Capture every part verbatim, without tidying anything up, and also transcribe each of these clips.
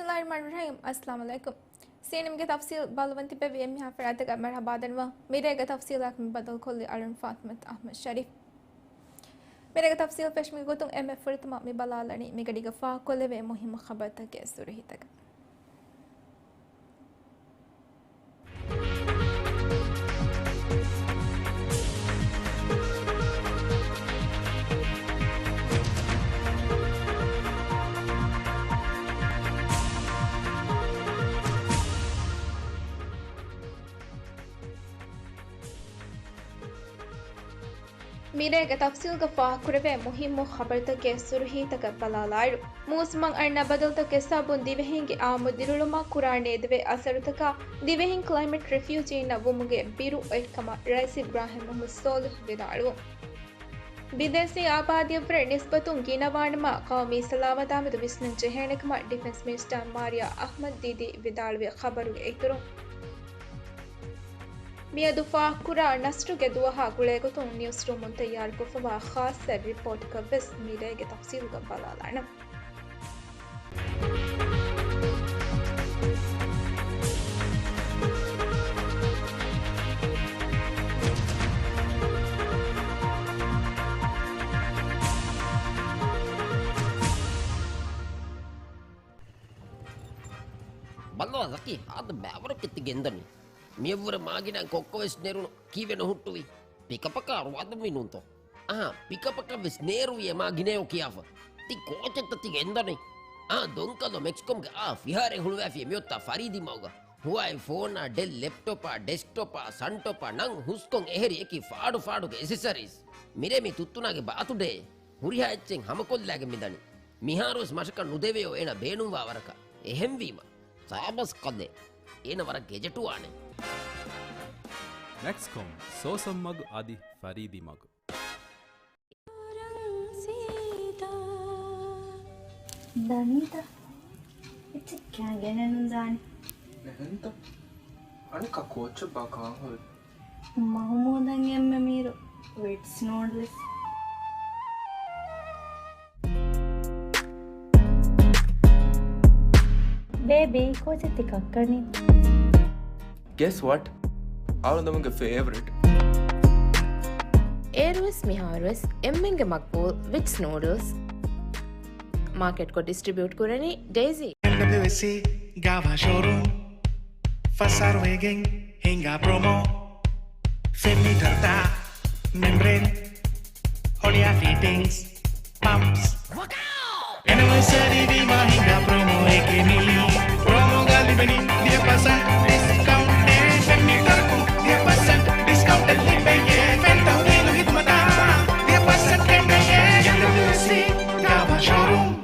ބިސްމިއްލާހިއްރަޙްމާނިއްރަޙީމް. އައްސަލާމު ޢަލައިކުމް. ސީއެންއެމްގެ ތަފްސީލް ބައްލަވަން ތިއްބެވި އެންމެހާ ފަރާތަކަށް މަރުޙަބާ ދަންނަވަން. މިރޭގެ ތަފްސީލާއެކު މި ބަދަލުކޮށްލީ އަޅުން ފާތިމަތު އަޙްމަދު ޝަރީފް. މިރޭގެ ތަފްސީލް ފެށުމުގެ ގޮތުން އެންމެ ފުރަތަމަ މި ބަލާލަނީ މިގަޑީގަ ފާހަގަކޮށްލެވޭ މުހިއްމު ޚަބަރުތަކުގެ ސުރުޚީތަކަށް. މިރޭގެ ތަފްސީލްގަ ފާހަގަކުރެވޭ މުހިއްމު ޚަބަރުތަކުގެ ސުރުޚީތަކަށް ބަލާލާއިރު، މޫސުމަށް އަންނަ ބަދަލުތަކުގެ ސަބަބުން ދިވެހިންގެ އާއްމު ދިރިއުޅުމަށް ކުރާން ނޭދެވޭ އަސަރުތަކާ، ދިވެހިން ކްލައިމެޓް ރެފިއުޖީންނަށް ވުމުގެ ބިރު އޮތްކަމަށް ރައީސް އިބްރާހިމް މުހައްމަދު ސޯލިހު ވިދާޅުވުން. ބިދޭސީ އާބާދީއަށްވުރެ ނިސްބަތުން ގިނަވާނަމަ، ޤައުމީ ސަލާމަތާމެދު ވިސްނަން ޖެހޭނެ ކަމަށް ޑިފެންސް މިނިސްޓަރ މާރިޔާ އަޙްމަދު ދީދީ ވިދާޅުވި ޚަބަރުގެ އިތުރުން، މިއަދު ފާހަގަކުރާ ނަޝްރުގެ ދުވަހާ ގުޅޭގޮތުން ނިއުސްރޫމުން ތައްޔާރުކޮށްފަވާ ޚާއްޞަ ރިޕޯޓަކަށް ވެސް މިރޭގެ ތަފްސީލުގަ ބަލާލާނަން. ބައްލަވާ ޒަކީ، ހާދަ ބައިވަރަކަށް ތި ގެންދަނީ. މިއަށްވުރެ މާގިނައިން ކޮއްކޮ ވެސް ނެރުނު، ކީއްވެ ނުހުއްޓުވީ؟ ޕިކަޕަކާ ރުވާދަންވީ ނޫންތޯ؟ އަހާ، ޕިކަޕަކަށް ވެސް ނޭރުވި އެ މާގިނައޯ ކިޔާފަ. ތި ކޯޗެއްތަ ތި ގެންދަނީ؟ އާ، ދޮންކަލޯ މެކްސްކޮމްގެ އާ ފިހާރައެއް ހުޅުވައިފި މިއޮތާ ފަރީދީ މަގުގަ. ހުވާއި ފޯނާ، ޑެލް ލެޕްޓޮޕާ، ޑެސްކްޓޮޕާ، ސަންޓޮޕާ ނަން ހުސްކޮން އެހެރި އެކި ފާޑު ފާޑުގެ އެސެސަރީސް. މިރޭ މި ތުއްތުނާގެ ބާތުޑޭ. ހުރިހާ އެއްޗެއް ހަމަކޮށްލާގެން މިދަނީ. މިހާރުވެސް މަށަކަށް ނުދެވެޔޯ އޭނަ ބޭނުންވާ ވަރަކަށް. އެހެންވީމަ، ސާބަސް ކަލޭ. އޭނަ ވަރަށް ގެޖެޓުވާނެ. މެކްސްކޮމް، ސޯސަން މަގު އަދި ފަރީދީ މަގު. ދަނީތަ؟ އެއްޗެއް ކައިގެނެއް ނުދާނެ. އެހެންތަ؟ އަނެއްކާ ކޯއްޗެއްބާ ކާންހުރި؟ މަހުމޫދަށް އެންމެ މީރު ވިޓްސް ނޫޑްލްސް. ބޭބީ، ކޯޗެއް ތި ކައްކަނީ؟ Guess what? އަޅުގަނޑުގެ ފޭވަރިޓް. އޭރުވެސް މިހާރުވެސް އެންމެންގެ މަގްބޫލް ވިޓްސް ނޫޑްލްސް. މާކެޓްކޮށް ޑިސްޓްރިބިއުޓް ކުރަނީ ޑޭޒީ. އެމްޑަބްލިއުއެސްސީ ގާވާ ޝޯރޫމް. ފަސް އަހަރު ވެގެން ހިނގާ ޕްރޮމޯ. ފެން މީޓަރުތައް، މެމްބްރޭން، ހޮޅިއާ ފިޓިންގްސް، ޕަމްޕްސް. އެނިވަރސަރީ ވީމާ ހިނގާ ޕްރޮމޯއެކޭ މީ. ޕްރޮމޯގަ ލިބެނީ ވިހި ޕަސެންޓް ޑިސްކައުންޓެއް. ފެން މީޓަރަކުން ވިހި ޕަސެންޓް ޑިސްކައުންޓެއް ލިބެޔޭ. ފެން ތަހުލީލު ހިދުމަތާ ވިހި ޕަސެންޓް ކެނޑެޔޭ. އެމްޑަބްލިއުއެސްސީ ގާވާ ޝޯރޫމް.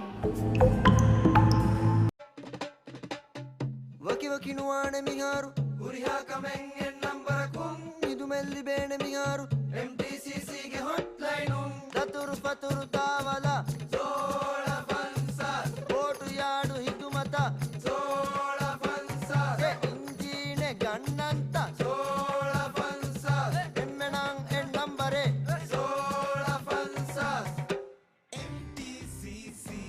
ވަކިވަކި ނުވާނެ މިހާރު. ހުރިހާ ކަމެއް އެއް ނަންބަރަކުން. ހިދުމަތް ލިބޭނެ މިހާރު. އެމްޓީސީސީގެ ހޮޓްލައިނުން. ދަތުރު ފަތުރު ދާވަލާ. ސޯޅަ ފަންސާސް. ބޯޓު ޔާޑު ހިދުމަތަށް. ސޯޅަ ފަންސާސް. އެ އިންޖީނެއް ގަންނަންތަ؟ ސޯޅަ ފަންސާސް. އެންމެނަށް އެއް ނަންބަރެއް. ސޯޅަ ފަންސާސް. އެމްޓީސީސީ.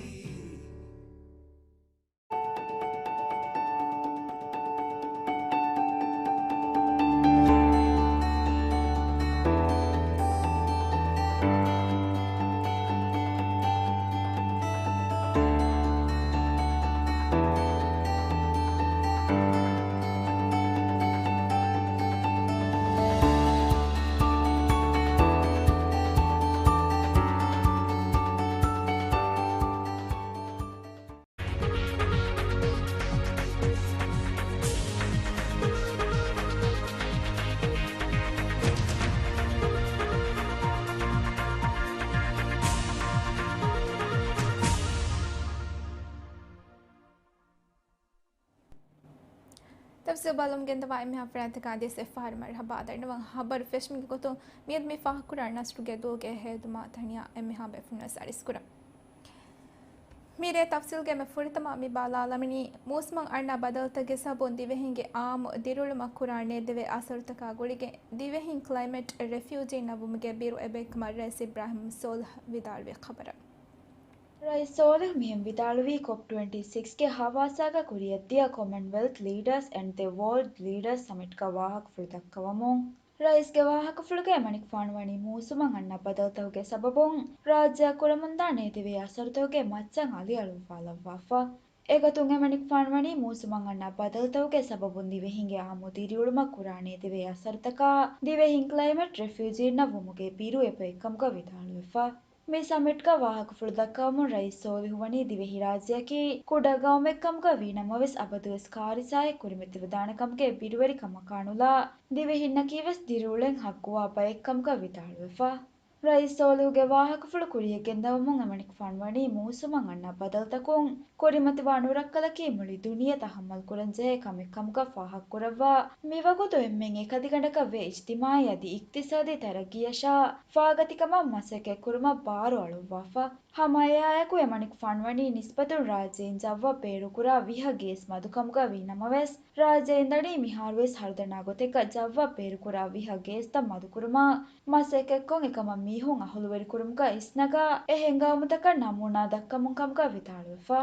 ތަފްސީލް ބަލަމުން ގެންދަވާ އެންމެހާ ފަރާތަކަށް އަދިވެސް އެއްފަހަރު މަރުޙަބާ ދަންނަވަން. ޚަބަރު ފެށުމުގެ ގޮތުން މިއަދު މި ފާހަގަކުރާ ނަޝްރުގެ ދުވަހުގެ ހޭދުމާ ތަނިޔާ އެންމެހާ ބޭފުޅުންނަށް އަރިސްކުރަން. މިރޭ ތަފްސީލްގެ އެންމެ ފުރަތަމަ މި ބަލާލަމިނީ، މޫސުމަށް އަންނަ ބަދަލުތަކުގެ ސަބަބުން ދިވެހިންގެ އާއްމު ދިރިއުޅުމަށް ކުރާން ނޭދެވޭ އަސަރުތަކާ ގުޅިގެން، ދިވެހިން ކްލައިމެޓް ރެފިއުޖީންނަށް ވުމުގެ ބިރު އެބައޮތްކަމަށް ރައީސް އިބްރާހިމް ސޯލިހު ވިދާޅުވި ޚަބަރަށް. ރައީސް ސޯލިހު މިހެން ވިދާޅުވީ، ކޮޕް ޓްވެންޓީ ސިކްސްގެ ހަވާސާގަ ކުރިއަށްދިޔަ ކޮމަންވެލްތް ލީޑާސް އެންޑް ދަ ވޯލްޑް ލީޑާސް ސަމިޓްގަ ވާހަކަފުޅު ދައްކަވަމުން. ރައީސްގެ ވާހަކަފުޅުގައި އެމަނިކުފާނު ވަނީ މޫސުމަށް އަންނަ ބަދަލުތަކުގެ ސަބަބުން ރާއްޖެއަށް ކުރަމުންދާ ނޭދެވޭ އަސަރުތަކުގެ މައްޗަށް އަލިއަޅުއްވާލައްވާފަ. އެގޮތުން އެމަނިކުފާނު ވަނީ މޫސުމަށް އަންނަ ބަދަލުތަކުގެ ސަބަބުން ދިވެހިންގެ އާއްމު ދިރިއުޅުމަށް ކުރާ ނޭދެވޭ އަސަރުތަކާ ދިވެހިން ކްލައިމެޓް ރެފިއުޖީންނަށް ވުމުގެ ބިރު އެބައޮތްކަމުގަ ވިދާޅުވެފަ. މި ސަމިޓްގަ ވާހަކަފުޅު ދައްކަވަމުން ރައީސް ސޯލިހު ވަނީ ދިވެހިރާއްޖެއަކީ ކުޑަ ގައުމެއްކަމުގަ ވީނަމަވެސް އަބަދުވެސް ކާރިސާއެއް ކުރިމަތިވެދާނެކަމުގެ ބިރުވެރިކަމަކާ ނުލާ ދިވެހިންނަކީވެސް ދިރިއުޅެން ހައްގުވާ ބައެއްކަމުގަ ވިދާޅުވެފަ. ރައީސް ސޯލިހުގެ ވާހަކަފުޅު ކުރިއަށް ގެންދަވަމުން އެމަނިކުފާނު ވަނީ މޫސުމަށް އަންނަ ބަދަލުތަކުން ކުރިމަތިވާ ނުރައްކަލަކީ މުޅި ދުނިޔެ ތަހައްމަލްކުރަންޖެހޭ ކަމެއްކަމުގަ ފާހަގަކުރައްވާ، މިވަގުތު އެންމެން އެކަލިގަނޑަކަށް ވޭ އިޖްތިމާއީ އަދި އިޤްތިޞާދީ ތަރައްގީއަށާ ފާގަތިކަމަށް މަސައްކަތްކުރުމަށް ބާރު އަޅުއްވާފަ. ހަމަ އެއާއެކު އެމަނިކުފާނު ވަނީ ނިސްބަތުން ރާއްޖެއިން ޖައްވަށް ބޭރުކުރާ ވިހަ ގޭސް މަދުކަމުގަ ވީނަމަވެސް، ރާއްޖެއިން ދަނީ މިހާރުވެސް ހަރުދަނާ ގޮތެއްގަ ޖައްވަށް ބޭރުކުރާ ވިހަ ގޭސްތައް މަދުކުރުމަށް މަސައްކަތްކޮށް އެކަމަށް މީހުން އަހުލުވެރިކުރުމުގަ އިސްނަގާ އެހެން ގައުމުތަކަށް ނަމޫނާ ދައްކަމުން ކަމުގަ ވިދާޅުވެފަ.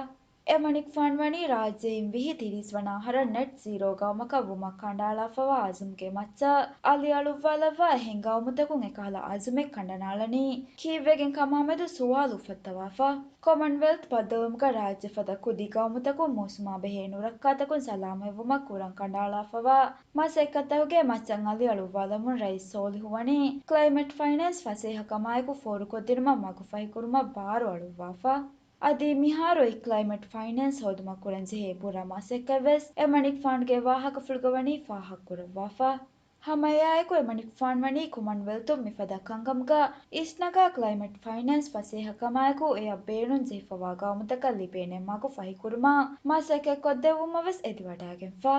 އެމަނިކުފާނު ވަނީ ރާއްޖެއިން ވިހި ތިރީސް ވަނަ އަހަރަށް ނެޓް ޒީރޯ ގައުމަކަށް ވުމަށް ކަނޑައަޅާފަވާ އަޒުމުގެ މައްޗަށް އަލިއަޅުއްވާލައްވާ އެހެން ގައުމުތަކުން އެކަހަލަ އަޒުމެއް ކަނޑަނާޅަނީ ކީއްވެގެން ކަމާމެދު ސުވާލު އުފައްދަވާފަ. ކޮމަންވެލްތް ބައްދަލުވުމުގަ ރާއްޖެ ފަދަ ކުދި ގައުމުތަކުން މޫސުމާ ބެހޭ ނުރައްކާތަކުން ސަލާމަތްވުމަށް ކުރަން ކަނޑައަޅާފަވާ މަސައްކަތްތަކުގެ މައްޗަށް އަލިއަޅުއްވާލަމުން ރައީސް ސޯލިހު ވަނީ ކްލައިމެޓް ފައިނޭންސް ފަސޭހަކަމާއެކު ފޯރުކޮށްދިނުމަށް މަގުފަހިކުރުމަށް ބާރު އަޅުއްވާފަ. އަދި މިހާރު އޮތް ކްލައިމެޓް ފައިނޭންސް ހޯދުމަށް ކުރަންޖެހޭ ބުރަ މަސައްކަތްވެސް އެމަނިކުފާނުގެ ވާހަކަފުޅުގަ ވަނީ ފާހަގަކުރައްވާފަ. ހަމައެއާއެކު އެމަނިކުފާނު ވަނީ ކޮމަންވެލްތުން މިފަދަ ކަންކަމުގަ އިސްނަގާ ކްލައިމެޓް ފައިނޭންސް ފަސޭހަކަމާއެކު އެއަށް ބޭނުންޖެހިފަވާ ގައުމުތަކަށް ލިބޭނެ މަގު ފަހިކުރުމަށް މަސައްކަތްކޮށްދެއްވުމަށްވެސް އެދިވަޑައިގެންފަ.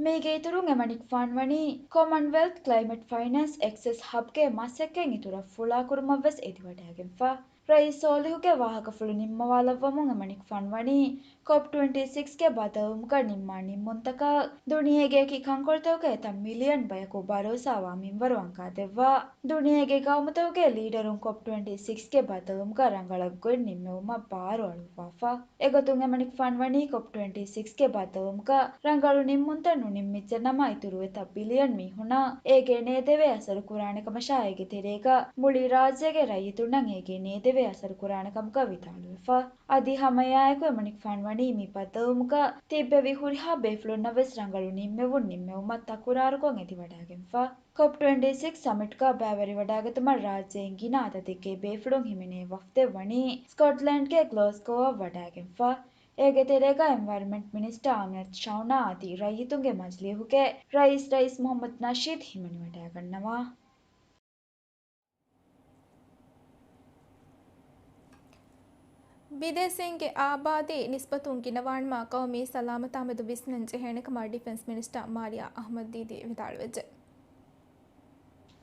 މީގެ އިތުރުން އެމަނިކުފާނު ވަނީ ކޮމަންވެލްތް ކްލައިމެޓް ފައިނޭންސް އެކްސެސް ހަބްގެ މަސައްކަތް އިތުރަށް ފުޅާކުރުމަށްވެސް އެދިވަޑައިގެންފަ. ރައީސް ސޯލިހުގެ ވާހަކަފުޅު ނިންމަވާލައްވަމުން އެމަނިކުފާނު ވަނީ ކޮޕް ޓްވެންޓީ ސިކްސްގެ ބައްދަލުވުމުގަ ނިންމާ ނިންމުންތަކަށް ދުނިޔޭގެ އެކި ކަންކޮޅުތަކުގައި އެތައް މިލިއަން ބަޔަކު ބަރޯސާވާ މިންވަރު އަންގާދެއްވާ. ދުނިޔޭގެ ގައުމުތަކުގެ ލީޑަރުން ކޮޕް ޓްވެންޓީ ސިކްސްގެ ބައްދަލުވުމުގަ ރަނގަޅަށް ގޮތް ނިންމެވުމަށް ބާރު އަޅުއްވާފަ. އެގޮތުން އެމަނިކުފާނު ވަނީ ކޮޕް ޓްވެންޓީ ސިކްސްގެ ބައްދަލުވުމުގަ ރަނގަޅު ނިންމުންތައް ނުނިންމިއްޖެ ނަމަ، އިތުރު އެތައް ބިލިއަން މީހުންނަށް އޭގެ ނޭދެވޭ އަސަރު ކުރާނެ ކަމަށާ، އޭގެ ތެރޭގަ މުޅި ރާއްޖޭގެ ރައްޔިތުންނަށް އޭގެ ނޭދެވޭ އަސަރު ކުރާނެ ކަމުގަ ވިދާޅުވެފަ. އަދި ހަމައެއާއެކު އެމަނިކުފާނު ވަނީ މި ބައްދަލުވުމުގަ ތިއްބެވި ހުރިހާ ބޭފުޅުންނަށް ވެސް ރަނގަޅު ނިންމެވުން ނިންމެވުމަށް ތަކުރާރުކޮށް އެދިވަޑައިގެންފަ. ކޮޕް ޓްވެންޓީ ސިކްސް ސަމިޓްގަ ބައިވެރިވަޑައިގަތުމަށް ރާއްޖެއިން ގިނަ އަދަދެއްގެ ބޭފުޅުން ހިމެނޭ ވަފްދެއް ވަނީ ސްކޮޓްލެންޑްގެ ގްލޯސްގޯއަށް ވަޑައިގެންފަ. އޭގެ ތެރޭގަ އެންވަޔަރަމެންޓް މިނިސްޓަރ އާމިނަތު ޝައުނާ އަދި ރައްޔިތުންގެ މަޖިލީހުގެ ރައީސް ރައީސް މުހައްމަދު ނަޝީދު ހިމެނިވަޑައިގަންނަވާ. ބިދޭސީންގެ އާބާދީ ނިސްބަތުން ގިނަވާނަމަ، ޤައުމީ ސަލާމަތާމެދު ވިސްނަން ޖެހޭނެ ކަމަށް ޑިފެންސް މިނިސްޓަރ މާރިޔާ އަޙްމަދު ދީދީ ވިދާޅުވެއްޖެ.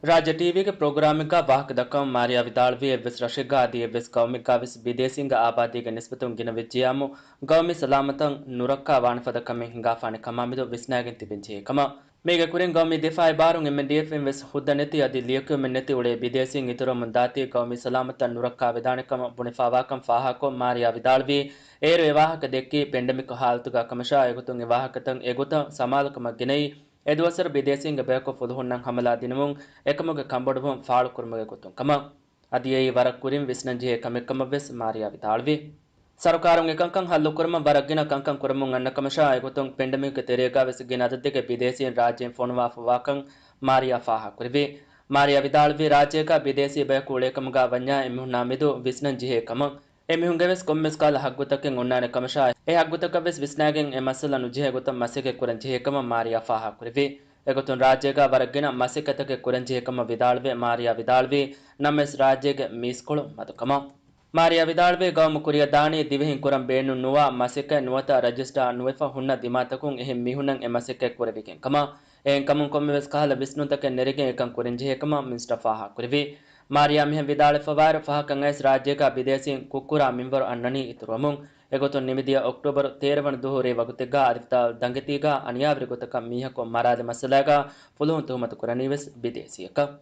ރާއްޖެ ޓީވީގެ ޕްރޮގްރާމެއްގަ ވާހަކަ ދައްކަވަމުން މާރިޔާ ވިދާޅުވީ، އެއްވެސް ރަށެއްގަ އަދި އެއްވެސް ޤައުމެއްގަ ވެސް ބިދޭސީންގެ އާބާދީގެ ނިސްބަތުން ގިނަ ވެއްޖިޔާމު، ޤައުމީ ސަލާމަތަށް ނުރައްކާ ވާނެ ފަދަ ކަމެއް ހިނގާފާނެ ކަމާމެދު ވިސްނައިގެން ތިބެން ޖެހޭ ކަމަށް. މީގެ ކުރިން ޤައުމީ ދިފާޢީ ބާރުން އެމްއެންޑީއެފް އިން ވެސް ހުއްދަ ނެތި އަދި ލިޔެކިޔުމެއް ނެތި އުޅޭ ބިދޭސީން އިތުރުވަމުން ދާތީ، ޤައުމީ ސަލާމަތަށް ނުރައްކާ ވެދާނެ ކަމަށް ބުނެފާވާކަން ފާހަގަކޮށް، މާރިޔާ ވިދާޅުވީ، އޭރު އެ ވާހަކަ ދެއްކީ ޕެންޑެމިކް ހާލަތުގަ ކަމަށާ، އެގޮތުން އެ ވާހަކަތައް އެގޮތަށް ސަމާލުކަމަށް ގެނައީ، އެ ދުވަސްވަރު ބިދޭސީންގެ ބަޔަކު ފުލުހުންނަށް ހަމަލާ ދިނުމުން އެކަމުގެ ކަންބޮޑުވުން ފާޅުކުރުމުގެ ގޮތުން ކަމަށް. އަދި އެއީ ވަރަށް ކުރިން ވިސްނަންޖެހޭ ކަމެއް ކަމަށް ވެސް މާރިޔާ ވިދާޅުވި. ސަރުކާރުން އެކަންކަން ހައްލުކުރުމަށް ވަރަށް ގިނަ ކަންކަން ކުރަމުން އަންނަ ކަމަށާ، އެގޮތުން ޕެންޑެމިކްގެ ތެރޭގަ ވެސް ގިނަ އަދަދެއްގެ ބިދޭސީން ރާއްޖެއިން ފޮނުވާފަވާކަން މާރިޔާ ފާހަގަކުރެއްވި. މާރިޔާ ވިދާޅުވީ، ރާއްޖޭގަ ބިދޭސީ ބަޔަކު އުޅޭކަމުގަ ވަންޏާ އެމީހުންނާ މެދު ވިސްނަން ޖެހޭ ކަމަށް. އެމީހުންގެ ވެސް ކޮންމެސް ކަހަލަ ހައްގުތަކެއް އޮންނާނެ ކަމަށާ، އެ ހައްގުތަކަށް ވެސް ވިސްނާގެން އެ މައްސަލަ ނުޖެހޭ ގޮތަށް މަސައްކަތް ކުރަން ޖެހޭ ކަމަށް މާރިޔާ ފާހަގަކުރެއްވި. އެގޮތުން ރާއްޖޭގަ ވަރަށް ގިނަ މަސައްކަތްތަކެއް ކުރަން ޖެހޭ ކަމަށް ވިދާޅުވެ، މާރިޔާ ވިދާޅުވީ، ނަމަވެސް ރާއްޖޭގެ މީސްކޮޅު މަދުކަމަށް. މާރިޔާ ވިދާޅުވީ، ގައުމު ކުރިއަށް ދާނީ ދިވެހިން ކުރަން ބޭނުން ނުވާ މަސައްކަތް ނުވަތަ ރަޖިސްޓާ ނުވެފަ ހުންނަ ދިމާތަކުން އެހެން މީހުންނަށް އެ މަސައްކަތް ކުރެވިގެން ކަމަށް. އެހެންކަމުން ކޮންމެވެސް ކަހަލަ ވިސްނުންތަކެއް ނެރެގެން އެކަން ކުރަންޖެހޭ ކަމަށް މިނިސްޓަރ ފާހަގަކުރެއްވި. މާރިޔާ މިހެން ވިދާޅުވެފަވާއިރު، ފަހަކަށް އައިސް ރާއްޖޭގަ ބިދޭސީން ކުށްކުރާ މިންވަރު އަންނަނީ އިތުރުވަމުން. އެގޮތުން ނިމިދިޔަ އޮކްޓޫބަރު ތޭރަ ވަނަ ދުވަހު ރޭ ވަގުތެއްގަ އަދިތައް ދަނގެތީގަ އަނިޔާވެރި ގޮތަކަށް މީހަކު މަރާލި މައްސަލައިގަ ފުލުހުން ތުހުމަތު ކުރަނީވެސް ބިދޭސީއަކަށް.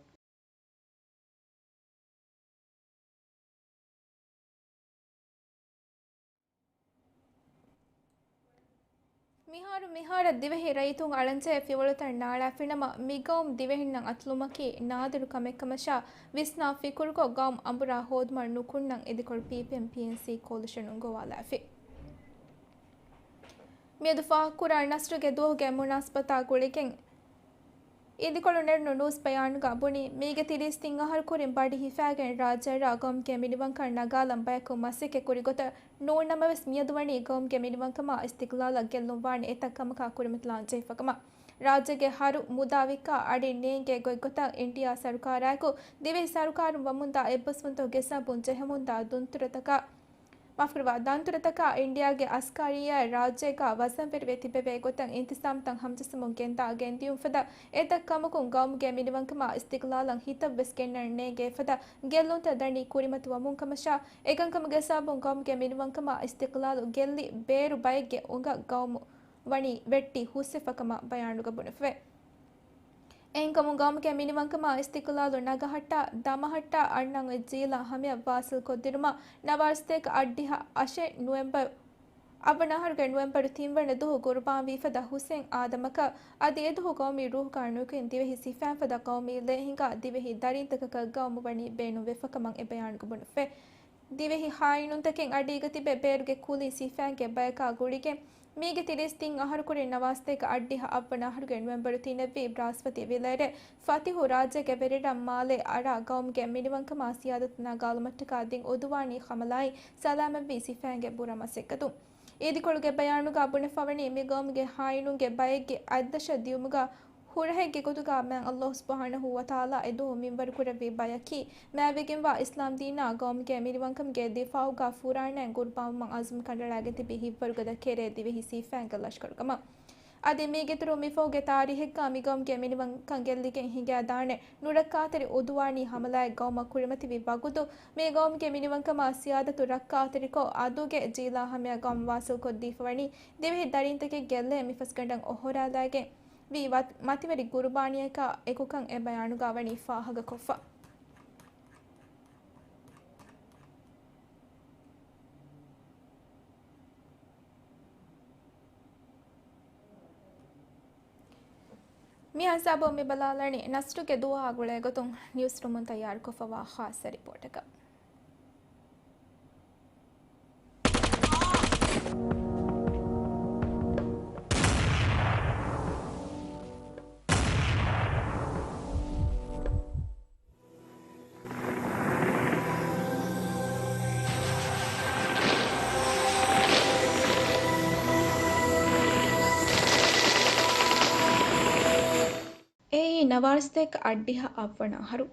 އަހަރު މިހާރަށް ދިވެހި ރައްޔިތުން އަޅަންޖެހޭ ފިޔަވަޅުތައް ނާޅާފިނަމަ، މިގައުމު ދިވެހިންނަށް އަތުލުމަކީ ނާދިރު ކަމެއްކަމަށާ ވިސްނާ ފިކުރުކޮށް، ގައުމު އަނބުރާ ހޯދުމަށް ނުކުންނަން އިދިކޮޅު ޕީޕީއެމް ޕީއެންސީ ކޯލިޝަނުން ގޮވާލާފި. މިއަދު ފާހަގަކުރާ ނަސްރުގެ ދުވަހުގެ މުނާސަބަތާ ގުޅިގެން، އިދިކޮޅު ނެރުނު ނޫސް ބަޔާނުގަ ބުނީ، މީގެ ތިރީސް ތިން އަހަރު ކުރިން ބަޑި ހިފާގެން ރާއްޖޭރާ ގައުމުގެ މިނިވަންކަން ނަގާލަން ބަޔަކު މަސައްކަތް ކުރި ގޮތަށް ނޫން ނަމަވެސް، މިއަދު ވަނީ ގައުމުގެ މިނިވަންކަމާ އިސްތިގްލާލަށް ގެއްލުންވާނެ އެތައް ކަމަކާ ކުރިމަތިލާން ޖެހިފަކަމަށް. ރާއްޖޭގެ ހަރު މުދާ ވިއްކާ އަޑި ނޭނގޭ ގޮތްގޮތަށް އިންޑިއާ ސަރުކާރާއެކު ދިވެހި ސަރުކާރުން ވަމުންދާ އެއްބަސްވުންތަކުގެ ސަބަބުން ޖެހެމުންދާ ދުންތުރަތަކާ، މާފުކުރައްވާ، ދަންތުރަތަކާ އިންޑިއާގެ އަސްކަރިއްޔާ ރާއްޖޭގަ ވަޒަންވެރިވެ ތިބެވޭ ގޮތަށް އިންތިޒާމްތައް ހަމަޖެއްސަމުން ގެންދާ ގެންދިޔުން ފަދަ އެތައް ކަމަކުން ގައުމުގެ މިނިވަންކަމާ އިސްތިގްލާލަށް ހިތަށްވެސް ގެންނަން ނޭނގޭ ފަދަ ގެއްލުންތައް ދަނީ ކުރިމަތިވަމުން ކަމަށާ، އެކަންކަމުގެ ސަބަބުން ގައުމުގެ މިނިވަންކަމާ އިސްތިގްލާލު ގެއްލި ބޭރު ބައެއްގެ އުނގަށް ގައުމު ވަނީ ވެއްޓި ހުސްވެފަކަމަށް ބަޔާނުގަ ބުނެފަވޭ. އެހެންކަމުން ގައުމުގެ މިނިވަންކަމާ އިސްތިގްލާލު ނަގަހައްޓާ، ދަމަހައްޓާ އަންނަން އޮތް ޖީލާ ހަމަޔަށް ވާސިލް ކޮށްދިނުމަށް ނަވާރަސަތޭކަ އަށްޑިހަ އަށެއް ނުވެމްބަރު، އަށްވަނަ އަހަރުގެ ނުވެމްބަރު ތިންވަނަ ދުވަހު ގުރުބާންވީ ފަދަ ހުސެން އާދަމަކަށް އަދި އެދުވަހު ގައުމީ ރޫހުގާ ނުކުތް ދިވެހި ސިފައިން ފަދަ ގައުމީ ލޭ ހިނގާ ދިވެހި ދަރިންތަކަކަށް ގައުމު ވަނީ ބޭނުންވެފަކަމަށް އެ ބަޔާނުގަ ބުނެފަވޭ. ދިވެހި ހާއިނުންތަކެއް އަޑީގަ ތިބެ ބޭރުގެ ކުލީ ސިފައިންގެ ބަޔަކާ ގުޅިގެން، މީގެ ތިރީސް ތިން އަހަރު ކުރިން ނަވާސަތޭކަ އަށްޑިހަ އަށްވަނަ އަހަރުގެ ނުވެމްބަރު ތިނެއްވީ ބްރާސްފަތި ވިލައިރެ ފަތިހު ރާއްޖޭގެ ވެރިރަށް މާލޭ އަރާ ގައުމުގެ މިނިވަންކަމާ ސިޔާދަތު ނަގާލުމަށްޓަކާ ދިން އުދުވާނީ ހަމަލާއިން ސަލާމަތްވީ ސިފައިންގެ ބުރަ މަސައްކަތުން. އިދިކޮޅުގެ ބަޔާނުގަ ބުނެފަވަނީ، މި ގައުމުގެ ހާއިނުންގެ ބައެއްގެ އަތްދަށަށް ދިޔުމުގަ ހުރަހެއްގެ ގޮތުގަ މާތް އައްލާހު ސުބްޙާނަހޫ ވަތަޢާލާ އެދުވަހު މިންވަރުކުރެއްވި ބަޔަކީ، މާތްވެގެންވާ އިސްލާމްދީނާ ގައުމުގެ މިނިވަންކަމުގެ ދިފާޢުގަ ފުރާނައިން ގުރުބާންވުމަށް އަޒުމް ކަނޑައަޅާގެން ތިބި ހިތްވަރުގަދަ ކެރޭ ދިވެހި ސިފައިންގެ ލަޝްކަރު ކަމަށް. އަދި މީގެއިތުރުން މިފަހުގެ ތާރީހެއްގަ މިގައުމުގެ މިނިވަންކަން ގެއްލިގެން ހިނގައިދާނެ ނުރައްކާތެރި އުދުވާނީ ހަމަލާއެއް ގައުމަށް ކުރިމަތިވި ވަގުތު، މި ގައުމުގެ މިނިވަންކަމާ ސިޔާދަތު ރައްކާތެރިކޮށް، އަދުގެ ޖީލާ ހަމަޔަށް ގައުމު ވާސިލްކޮށްދީފަވަނީ ދިވެހި ދަރިންތަކެއް ގެއްލޭ މިފަސްގަނޑަށް އޮހޮރާލައިގެން ވީ ވަ-، މަތިވެރި ގުރުބާނީއަކާ އެކުކަން އެ ބަޔާނުގަ ވަނީ ފާހަގަކޮށްފަ. މި ހިސާބުން މި ބަލާލަނީ ނަސްރުގެ ދުވަހާ ގުޅޭގޮތުން ނިއުސްރޫމުން ތައްޔާރުކޮށްފަވާ ޚާއްޞަ ރިޕޯޓަކަށް. އެއީ ނަވާރަސަތޭކަ އަށްޑިހަ އަށްވަނަ އަހަރު،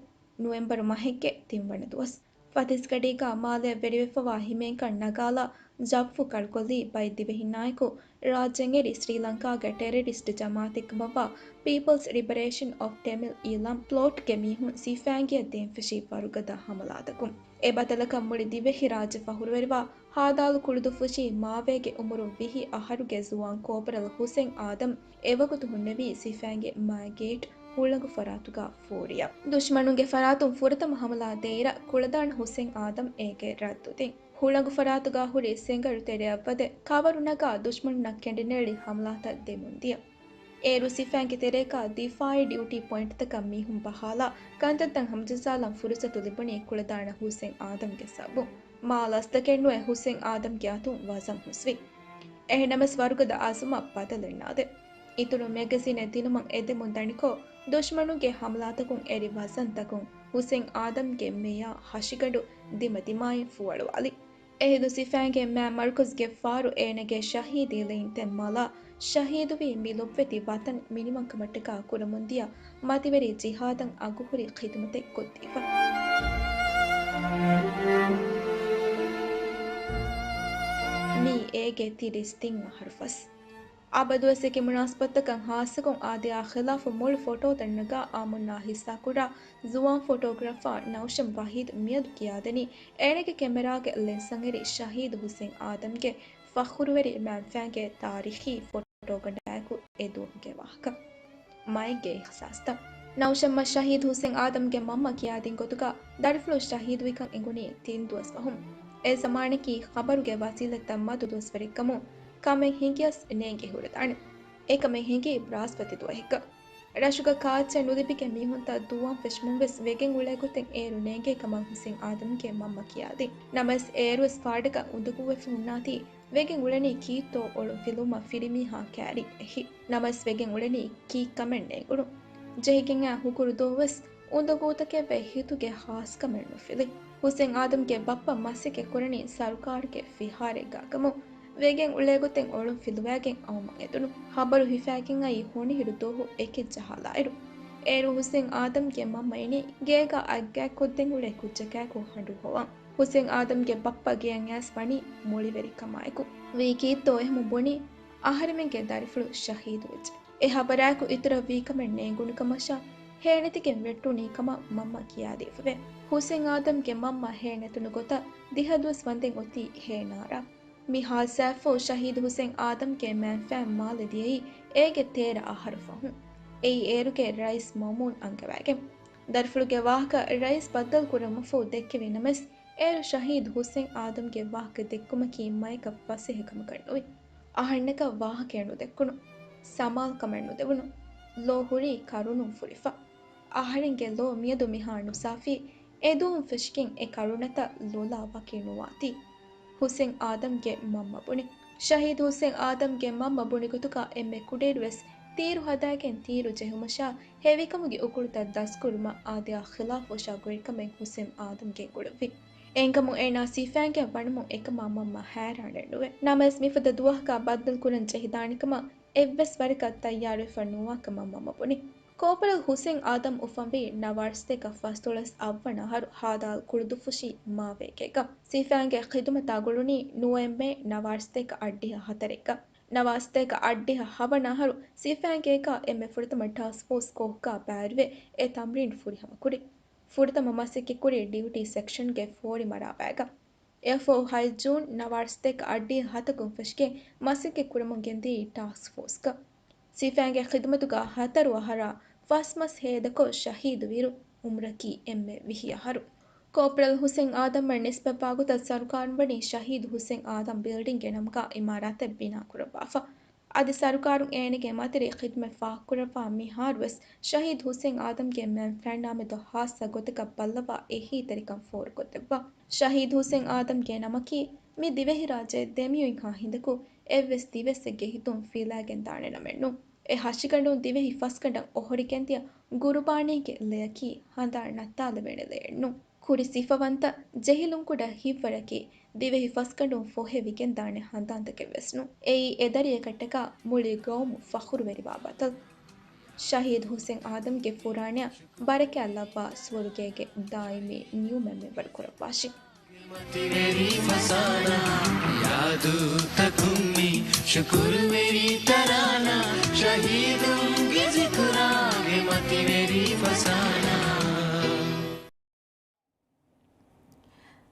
ނުވެމްބަރު މަހެއްގެ ތިންވަނަ ދުވަސް. ފަތިސްގަޑީގަ މާލެއަށް ވެރިވެފަވާ ހިމޭންކަން ނަގާލާ ޖައްފު ކަޅުކޮށްލީ ބައެއް ދިވެހިންނާއެކު، ރާއްޖޭން އެރި ސްރީލަންކާގެ ޓެރަރިސްޓް ޖަމާއަތެއްކަމަށްވާ ޕީޕަލްސް ލިބަރޭޝަން އޮފް ޓެމިލް އީލާމް ޕްލޯޓްގެ މީހުން ސިފައިންގެއަށް ދޭން ފެށީ ވަރުގަދަ ހަމަލާތަކުން. އެ ބަދަލަކަށް މުޅި ދިވެހިރާއްޖެ ފަޚުރުވެރިވާ ހދ. ކުޅުދުއްފުށީ މާވޭގެ އުމުރުން ވިހި އަހަރުގެ ޒުވާން ކޯޕަރަލް ހުސެން އާދަމް އެވަގުތު ހުންނެވީ ސިފައިންގެ މާގޭޓް ހުޅަނގު ފަރާތުގަ ފޯރިއަށް. ދުޝްމަނުންގެ ފަރާތުން ފުރަތަމަ ހަމަލާ ދޭއިރަށް ކުޅަދާނަ ހުސެން އާދަމް އޭގެ ރައްދުދިން. ހުޅަނގު ފަރާތުގަ ހުރި ސެނގަޅު ތެރެއަށްވަދެ ކަވަރު ނަގާ ދުޝްމަނުންނަށް ކެނޑިނެރި ހަމަލާތައް ދެމުންދިޔަ. އޭރު ސިފައިންގެ ތެރޭގަ ދިފާޢީ ޑިއުޓީ ޕޮއިންޓްތަކަށް މީހުން ބަހާލާ ކަންތައްތައް ހަމަޖައްސާލަން ފުރުސަތު ލިބުނީ ކުޅަދާނަ ހުސެން އާދަމްގެ ސަބަބުން. މާ ލަސްތަކެއް ނުވެ ހުސެން އާދަމްގެ އަތުން ވަޒަން ހުސްވި. އެހެންނަމަވެސް ވަރުގަދަ އަޒުމަށް ބަދަލެއް ނާދެ. އިތުރު މެގަޒިނެއް ދިނުމަށް އެދެމުން ދަނިކޮށް، ދުޝްމަނުންގެ ހަމަލާތަކުން އެރި ވަޒަންތަކުން ހުސެން އާދަމްގެ މެޔާ ހަށިގަނޑު ދިމަދިމާއިން ފުވަޅުވާލި. އެހިނދު ސިފައިންގެ މާ މަރުކަޒުގެ ފާރު އޭނަގެ ޝަހީދީ ލެއިންތެއް މަލާ، ޝަހީދުވީ މި ލޮބުވެތި ވަތަން މިނިވަންކަމަށްޓަކާ ކުރަމުންދިޔަ މަތިވެރި ޖިހާދަށް އަގުހުރި ޚިދުމަތެއް ކޮށްދީފަ. މީ އޭގެ ތިރީސް ތިން އަހަރު ފަސް. އަބަދުވެސް އެކި މުނާސަބަތަކަށް ހާއްސަކޮށް އާދަޔާ ޚިލާފު މޮޅު ފޮޓޯތައް ނަގާ އާމުންނާ ހިއްސާކުރާ ޒުވާން ފޮޓޯގްރާފާ ނައުޝަމް ވަހީދު މިއަދު ކިޔާދެނީ، އޭނަގެ ކެމެރާގެ ލެންސަށް އެރި ޝަހީދު ހުސެން އާދަމްގެ ފަޚުރުވެރި މާންފައިންގެ ތާރީޚީ ފޮޓޯގަނޑާއެކު އެ ދުވަހުގެ ވާހަކަ. މައެއްގެ އިހްސާސްތައް. ނައުޝަމްއަށް ޝަހީދު ހުސެން އާދަމްގެ މަންމަ ކިޔާދިން ގޮތުގަ ދަރިފުޅު ޝަހީދުވިކަން އެނގުނީ ތިން ދުވަސް ފަހުން. އެ ޒަމާނަކީ ޚަބަރުގެ ވަސީލަތްތައް މަދު ދުވަސްވަރެއްކަމުން ކަމެއް ހިނގިޔަސް ނޭނގި ހުރެދާނެ. އެކަމެއް ހިނގީ ބްރާސްފަތި ދުވަހެއްގަ. ރަށުގަ ކާއްޗެއް ނުލިބިގެން މީހުންތައް ދޫވަން ފެށުމުން ވެސް ވެގެން އުޅޭ ގޮތެއް އޭރު ނޭނގޭ ކަމަށް ހުސެން އާދަމްގެ މަންމަ ކިޔާދިން. ނަމަވެސް އޭރުވެސް ފާޑަކަށް އުނދަގޫވެފަ ހުންނާތީ، ވެގެން އުޅެނީ ކީއްތޯ އޮޅުން ފިލުވުމަށް ފިރިމީހާ ކައިރި އެހި. ނަމަވެސް ވެގެން އުޅެނީ ކީއްކަމެއް ނޭނގުނު. ޖެހިގެން އާ ހުކުރު ދުވަހުވެސް އުނދަގޫތަކެއްވެ ހިތުގެ ހާސްކަމެއް ނުފިލި. ހުސެން އާދަމްގެ ބައްޕަ މަސައްކަތް ކުރަނީ ސަރުކާރުގެ ފިހާރައެއްގަކަމު، ވެގެން އުޅޭގޮތެއް އޮޅުން ފިލުވައިގެން އައުމަށް އެދުނު. ހަބަރު ހިފައިގެން އައި ހޮނިހިރު ދުވަހު އެކެއް ޖަހާލާއިރު، އޭރު ހުސެން އާދަމްގެ މަންމަ އިނީ ގޭގަ އަތްގައި ކޮށްދޭން އުޅޭ ކުއްޖަކާއެކު ހަނޑޫ ހޮވަން. ހުސެން އާދަމްގެ ބައްޕަ ގެޔަށް އައިސް ވަނީ މުޅިވެރިކަމާއެކު. ވީ ކީއްތޯ އެހެމުން ބުނީ އަހަރެމެންގެ ދަރިފުޅު ޝަހީދުވެއްޖެ. އެ ހަބަރާއެކު އިތުރަށް ވީކަމެއް ނޭނގުނުކަމަށާ ހޭނެތިގެން ވެއްޓުނީ ކަމަށް މަންމަ ކިޔާދީފަވޭ. ހުސެން އާދަމްގެ މަންމަ ހޭނެތުނު ގޮތަށް ދިހަ ދުވަސް ވަންދެން އޮތީ ހޭނާރާ. މި ހާދިސާއަށްފަހު ޝަހީދު ހުސެން އާދަމްގެ މައިންފައިން މާލެ ދިޔައީ އޭގެ ތޭރަ އަހަރު ފަހުން. އެއީ އޭރުގެ ރައީސް މައުމޫން އަންގަވައިގެން. ދަރިފުޅުގެ ވާހަކަ ރައީސް ބައްދަލު ކުރަމުންފަހު ދެއްކެވި ނަމަވެސް، އޭރު ޝަހީދު ހުސެން އާދަމްގެ ވާހަކަ ދެއްކުމަކީ މަޔަކަށް ފަސޭހަކަމަކަށް ނުވި. އަހަންނަކަށް ވާހަކައެއް ނުދެއްކުނު. ސަމާލުކަމެއް ނުދެވުނު. ލޯ ހުރީ ކަރުނުން ފުރިފަ. އަހަރެންގެ ލޯ މިއަދު މިހާ ނުސާފީ. އެދުވަހުން ފެށިގެން އެ ކަރުނަތައް ލޮލާ ވަކި ނުވާތީ. ހުސެން އާދަމްގެ މަންމަ ބުނި. ޝަހީދު ހުސެން އާދަމްގެ މަންމަ ބުނި ގޮތުގަ އެންމެ ކުޑައިރުވެސް ތީރު ހަދާގެން ތީރު ޖެހުމަށާ ހެވިކަމުގެ އުކުޅުތައް ދަސްކުރުމަށް އާދަޔާ ޚިލާފުވެށާ ގުޅިކަމެއް ހުސެން އާދަމްގެ ގުޅުއްވި. އެހެންކަމުން އޭނާ ސިފައިންގެ ވަނުމުން އެކަމާ މަންމަ ހައިރާނެއް ނުވޭ. ނަމަވެސް މިފަދަ ދުވަހަކަށް ބައްދަލު ކުރަން ޖެހިދާނެކަމަށް އެއްވެސް ވަރަކަށް ތައްޔާރުވެފަ ނުވާކަމަށް މަންމަ ބުނި. ކޯޕަރަލް ހުސެން އާދަމް އުފަންވީ ނަވާރަ ސަތޭކަ ފަސްދޮޅަސް އަށްވަނަ އަހަރު ހާދާލް ކުޅުދުއްފުށި މާވޭގޭގަ. ސިފައިންގެ ޚިދުމަތާ ގުޅުނީ ނުވައެމްބަރު ނަވާރަ ސަތޭކަ އަށްޑިހަ ހަތަރެއްގަ. ނަވާރަ ސަތޭކަ އަށްޑިހަ ހަވަނަ އަހަރު ސިފައިންގޭގަ އެންމެ ފުރަތަމަ ޓާސްކް ފޯސް ކޯހުގަ ބައިވެރިވެ އެ ތަމްރީން ފުރިހަމަކުރި. ފުރަތަމަ މަސައްކަތްކުރީ ޑިއުޓީ ސެކްޝަންގެ ފޯރި މަރާބާގަ. އެއަށްފަހު ހަތް ޖޫން ނަވާރަ ސަތޭކަ އަށްޑިހަ ހަތަކުން ފެށިގެން މަސައްކަތް ކުރަމުން ގެންދިޔައީ ޓާސްކް ފޯސްގަ. ސިފައިންގެ ޚިދުމަތުގަ ހަތަރު އަހަރާ ފަސް މަސް ހޭދަކޮށް ޝަހީދުވިއިރު އުމުރަކީ އެންމެ ވިހި އަހަރު. ކޯޕްރަލް ހުސެން އާދަމަށް ނިސްބަތްވާ ގޮތަށް ސަރުކާރުން ވަނީ ޝަހީދު ހުސެން އާދަމް ބިލްޑިންގެ ނަމުގަ އިމާރާތެއް ބިނާކުރައްވާފަ. އަދި ސަރުކާރުން އޭނަގެ މަތިވެރި ޚިދުމަތް ފާހަގަކުރައްވާ މިހާރުވެސް ޝަހީދު ހުސެން އާދަމްގެ މަންފާންނާމެދު ހާއްސަ ގޮތަކަށް ބައްލަވާ އެހީތެރިކަން ފޯރުކޮށްދެއްވާ. ޝަހީދު ހުސެން އާދަމްގެ ނަމަކީ މި ދިވެހިރާއްޖެ ދެމިއޮތްހާ ހިނދަކު އެއްވެސް ދިވެއްސެއްގެ ހިތުން ފިލާގެން ދާނެ ނަމެއް ނޫން. އެ ހަށިގަނޑުން ދިވެހި ފަސްގަނޑަށް އޮހޮރިގެންދިޔަ ގުރުބާނީގެ ލެޔަކީ ހަނދާން ނައްތާލެވޭނެ ލެޔެއް ނޫން. ކުރި ސިފަވަންތަ ޖެހިލުންކުޑަ ހިތްވަރަކީ ދިވެހި ފަސްގަނޑުން ފޮހެވިގެން ދާނެ ހަނދާންތަކެއް ވެސް ނޫން. އެއީ އެ ދަރިއަކަށްޓަކާ މުޅި ގައުމު ފަޚުރުވެރިވާ ބަތަލް. ޝަހީދު ހުސެން އާދަމްގެ ފުރާނަޔަށް ބަރަކާތް ލައްވާ ސުވަރުގޭގެ ދާއިމީ ނިޢުމަތް މިންވަރު ކުރައްވާށި. މަތިވެރި ފަސާނާ، ޔާދުތަކުން މި ޝުކުރުވެރި ތަރާނާ، ޝަހީދުންގެ ޒިކުރާގެ މަތިވެރި ފަސާނާ.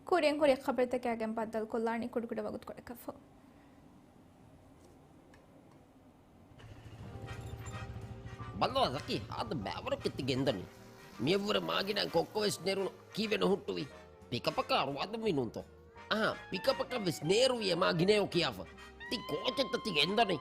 ކުރިން ހުރި ޚަބަރުތަކާގެން ބައްދަލުކޮށްލާނީ ކުޑަކުޑަ ވަގުތުކޮޅަކަށްފަހު. ބައްލަވާ ޒަކީ، ހާދަ ބައިވަރަކަށް ތި ގެންދަނީ. މިއަށްވުރެ މާގިނައިން ކޮއްކޮވެސް ނެރުނު، ކީއްވެ ނުހުއްޓުވީ؟ ޕިކަޕަކާ ރުވާދަންވީ ނޫންތޯ؟ އަހާ، ޕިކަޕަކަށްވެސް ނޭރުވިއޭ މާގިނަޔޯ ކިޔާފަ. ތި ކޯޗެއްތަ ތި ގެންދަނީ؟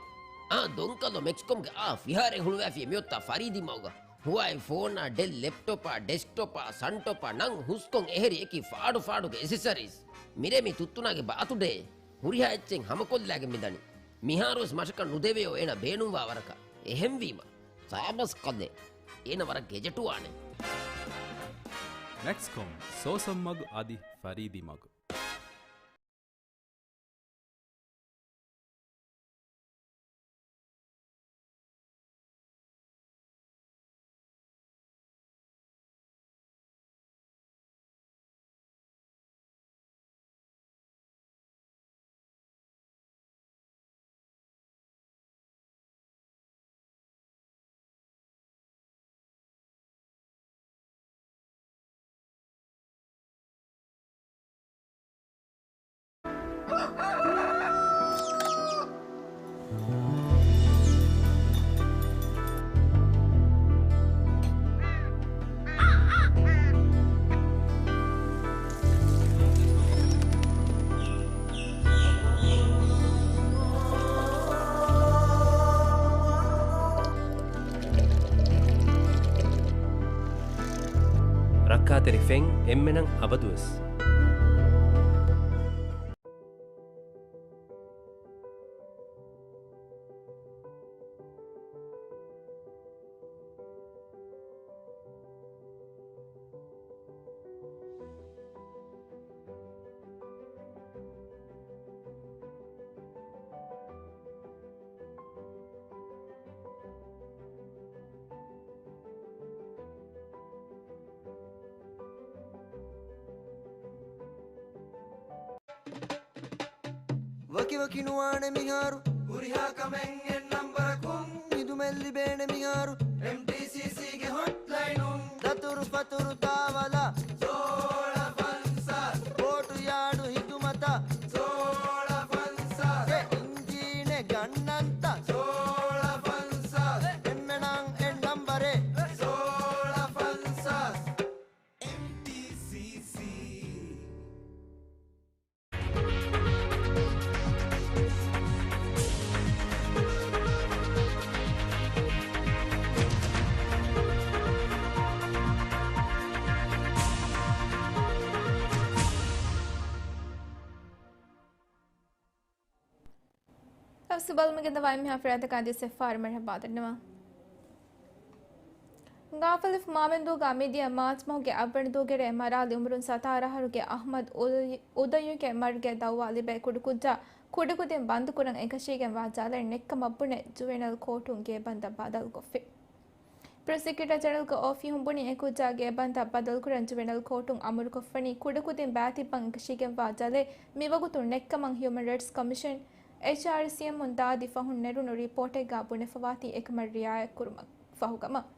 އާ، ދޮންކަލޯ މެކްސްކޮމްގެ އާ ފިހާރައެއް ހުޅުވާފިޔޭ މިއޮތާ ފަރީދީ މަގުގަ. ހުވާއި ފޯނާ، ޑެލް ލެޕްޓޮޕާ، ޑެސްކްޓޮޕާ، ސަންޓޮޕާ، ނަން ހުސްކޮން އެހެރި އެކި ފާޑު ފާޑުގެ އެސެސަރީސް. މިރޭ މި ތުއްތުނާގެ ބާތުޑޭ. ހުރިހާ އެއްޗެއް ހަމަކޮށްލާގެން މިދަނީ. މިހާރުވެސް މަށަކަށް ނުދެވެޔޯ އޭނަ ބޭނުންވާ ވަރަކަށް. އެހެންވީމަ، ސާބަސް ކަލޭ. އޭނަ ވަރަށް ގެޖެޓުވާނެ. މެކްސްކޮމް، ސޯސަން މަގު އަދި ފަރީދީ މަގު. ރައްކާތެރި ފެން އެންމެނަށް އަބަދުވެސް. ވަކިވަކި ނުވާނެ މިހާރު، ހުރިހާ ކަމެއް އެއް ނަންބަރަކުން. ހިދުމަތް ލިބޭނެ މިހާރު، އެމްޓީސީސީގެ ހޮޓްލައިނުން. ދަތުރު ފަތުރު ތާވަލާ، ސޯޅަ ފަންސާސް. ބޯޓު ޔާޑު ހިދުމަތާ، ސޯޅަ ފަންސާސް. އެ އިންޖީނެއް ގަންނަންތަ، ސޯޅަ ފަންސާސް. އެންމެނަށް އެއް ނަންބަރެއް، ސޯޅަ ފަންސާސް. އެމްޓީސީސީ. އަސް ބަލަމުގެ ދަވާ އެންމެހާ ފަރާތަކާ ދިސް އެފް އާރް މަރުޙަބާ ދަންނަވަން. ގާފަލިފު މާމެންދޫގަ މިދިޔަ މާޗް މަހުގެ އަށްވަނަ ދުވަހުގެ ރޭ މަރާލި އުމުރުން ސަތާރަ އަހަރުގެ އަޙްމަދު އުދަޔު، އުދަޔުގެ މަރުގެ ދައުވާ ލިބޭ ކުޑަކުއްޖާ ކުޑަކުދިން ބަންދުކުރަން އެކަށީގެންވާ ޖަލަށް ނެއްކަމަށް ބުނެ ޖުވެނަލް ކޯޓުން ގޭބަންދަށް ބަދަލުކޮށްފި. ޕްރޮސިކިއުޓަރ ޖެނެރަލްގެ އޮފީހުން ބުނީ އެ ކުއްޖާ ގޭބަންދަށް ބަދަލުކުރަން ޖުވެނަލް ކޯޓުން އަމުރުކޮށްފަނީ ކުޑަކުދިން ބައިތިއްބަން އެކަށީގެންވާ ޖަލެއް މިވަގުތު ނެއްކަމަށް ހިއުމަން ރައިޓްސް ކޮމިޝަން، އެޗްއާރްސީއެމުން ދާދި ފަހުން ނެރުނު ރިޕޯޓެއްގަ ބުނެފަވާތީ އެކަމަށް ރިއާޔަތްކުރުމަށް ފަހުގަމަށް.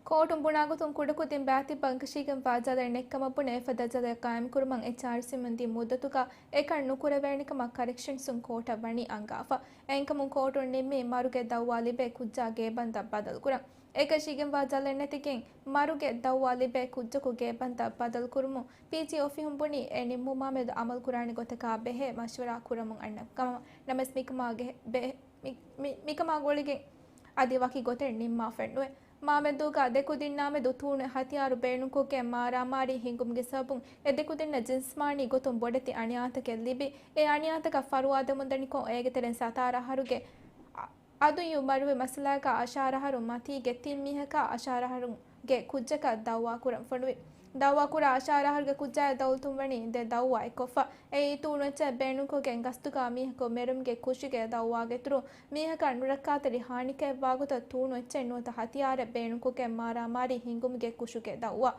ކޯޓުން ބުނާގޮތުން ކުޑަކުދިން ބައިތިއްބަން އެކަށީގެންވާ ޖަލެއް ނެއްކަމަށް ބުނެ އެފަދަ ޖަލެއް ޤާއިމްކުރުމަށް އެޗްއާރްސީއެމުން ދިން މުއްދަތުގަ އެކަން ނުކުރެވޭނެކަމަށް ކަރެކްޝަންސުން ކޯޓަށް ވަނީ އަންގާފަ. އެހެންކަމުން ކޯޓުން ނިންމީ މަރުގެ ދައުވާ ލިބޭ ކުއްޖާ ގޭބަންދަށް ބަދަލުކުރަން. އެކަށީގެންވާ ޖަލެއް ނެތިގެން މަރުގެ ދައުވާ ލިބޭ ކުއްޖަކު ގޭބަންދަށް ބަދަލުކުރުމުން ޕީޖީ އޮފީހުން ބުނީ އެ ނިންމުމާމެދު އަމަލުކުރާނެ ގޮތަކާ ބެހޭ މަޝްވަރާ ކުރަމުން އަންނަ ކަމަށް. ނަމަވެސް މިކަމާ ގެ-، ބެ-، މި-، މި-، މިކަމާ ގުޅިގެން އަދި ވަކި ގޮތެއް ނިންމާފައެއް ނުވޭ. މާމެދޫގަ ދެ ކުދިންނާމެދު ތޫނު ހަތިޔާރު ބޭނުންކޮށްގެން މާރާމާރީ ހިނގުމުގެ ސަބަބުން އެ ދެ ކުދިންނަށް ޖިންސްމާނީ ގޮތުން ބޮޑެތި އަނިޔާތަކެއް ލިބި، އެ އަނިޔާތަކަށް ފަރުވާދެމުންދަނިކޮށް އޭގެ ތެރެއިން ސަތާރަ އަހަރުގެ އަދުޔު މަރުވި މައްސަލާގަ އަށާރަ އަހަރު މަތީގެ ތިން މީހަކާ އަށާރަ އަހަރުގެ ކުއްޖަކަށް ދައުވާ ކުރަން ފޮނުވި. ދައުވާ ކުރާ އަށާރަ އަހަރުގެ ކުއްޖާއާ ދައުލަތުން ވަނީ ދެ ދައުވާއެއް ކޮށްފަ. އެއީ ތޫނު އެއްޗެއް ބޭނުންކޮށްގެން ގަސްތުގަ މީހަކު މެރުމުގެ ކުށުގެ ދައުވާގެ އިތުރުން މީހަކަށް ނުރައްކާތެރި ހާނިކައެއްވާގޮތަށް ތޫނު އެއްޗެއް ނުވަތަ ހަތިޔާރެއް ބޭނުންކޮށްގެން މާރާމާރީ ހިނގުމުގެ ކުށުގެ ދައުވާ.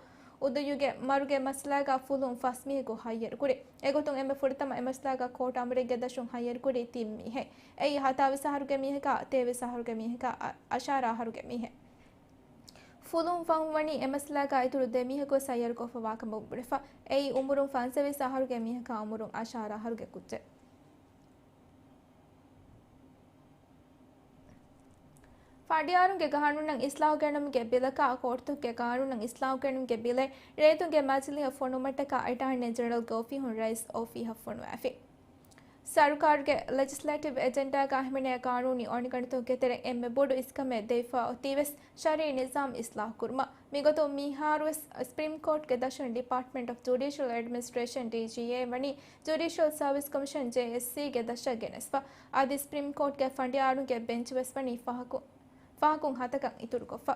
އުދަޔުގެ މަރުގެ މައްސަލާގަ ފުލުހުން ފަސް މީހަކު ހައްޔަރުކުރި. އެގޮތުން އެންމެ ފުރަތަމަ އެ މައްސަލާގަ ކޯޓް އަމުރެއްގެ ދަށުން ހައްޔަރުކުރީ ތިން މީހެއް. އެއީ ހަތާވީސް އަހަރުގެ މީހަކާ، ތޭވީސް އަހަރުގެ މީހަކާ، އަށާރަ އަހަރުގެ މީހެއް. ފުލުހުން ފަހުން ވަނީ އެ މައްސަލާގަ އިތުރު ދެ މީހަކުވެސް ހައްޔަރުކޮށްފަވާކަމަށް ބުނެފަ. އެއީ އުމުރުން ފަންސަވީސް އަހަރުގެ މީހަކާ، އުމުރުން އަށާރަ އަހަރުގެ ކުއްޖެއް. ފަނޑިޔާރުންގެ ގާނޫނަށް އިސްލާހު ގެނުމުގެ ބިލަކާ، ކޯޓުތަކުގެ ގާނޫނަށް އިސްލާހު ގެނުމުގެ ބިލެއް ރޭތުންގެ މަޖިލީހަށް ފޮނުވުމަށްޓަކާ އެޓާނީ ޖެނެރަލްގެ އޮފީހުން ރައީސް އޮފީހަށް ފޮނުވާފި. ސަރުކާރުގެ ލެޖިސްލޭޓިވް އެޖެންޑާގަ ހިމެނޭ ގާނޫނީ އޮނިގަނޑުތަކުގެ ތެރެއިން އެންމެ ބޮޑު އިސްކަމެއް ދެވިފަ އޮތީވެސް ޝަރީ ނިޒާމް އިސްލާހު ކުރުމަށް. މިގޮތުން މިހާރުވެސް ސްޕްރީމް ކޯޓްގެ ދަށުން ޑިޕާޓްމަންޓް އޮފް ޖުޑިޝަލް އެޑްމިނިސްޓްރޭޝަން، ޑީޖީއޭ، ވަނީ ޖުޑިޝަލް ސަރވިސް ކޮމިޝަން، ޖޭއެސްސީ، ގެ ދަށަށް ގެނެސްފަ. އަދި ސްޕްރީމް ކޯޓްގެ ފަނޑިޔާރުންގެ ބެންޗުވެސް ވަނީ ފަހަކު-، ފަހަކުން ހަތަކަށް އިތުރުކޮށްފަ.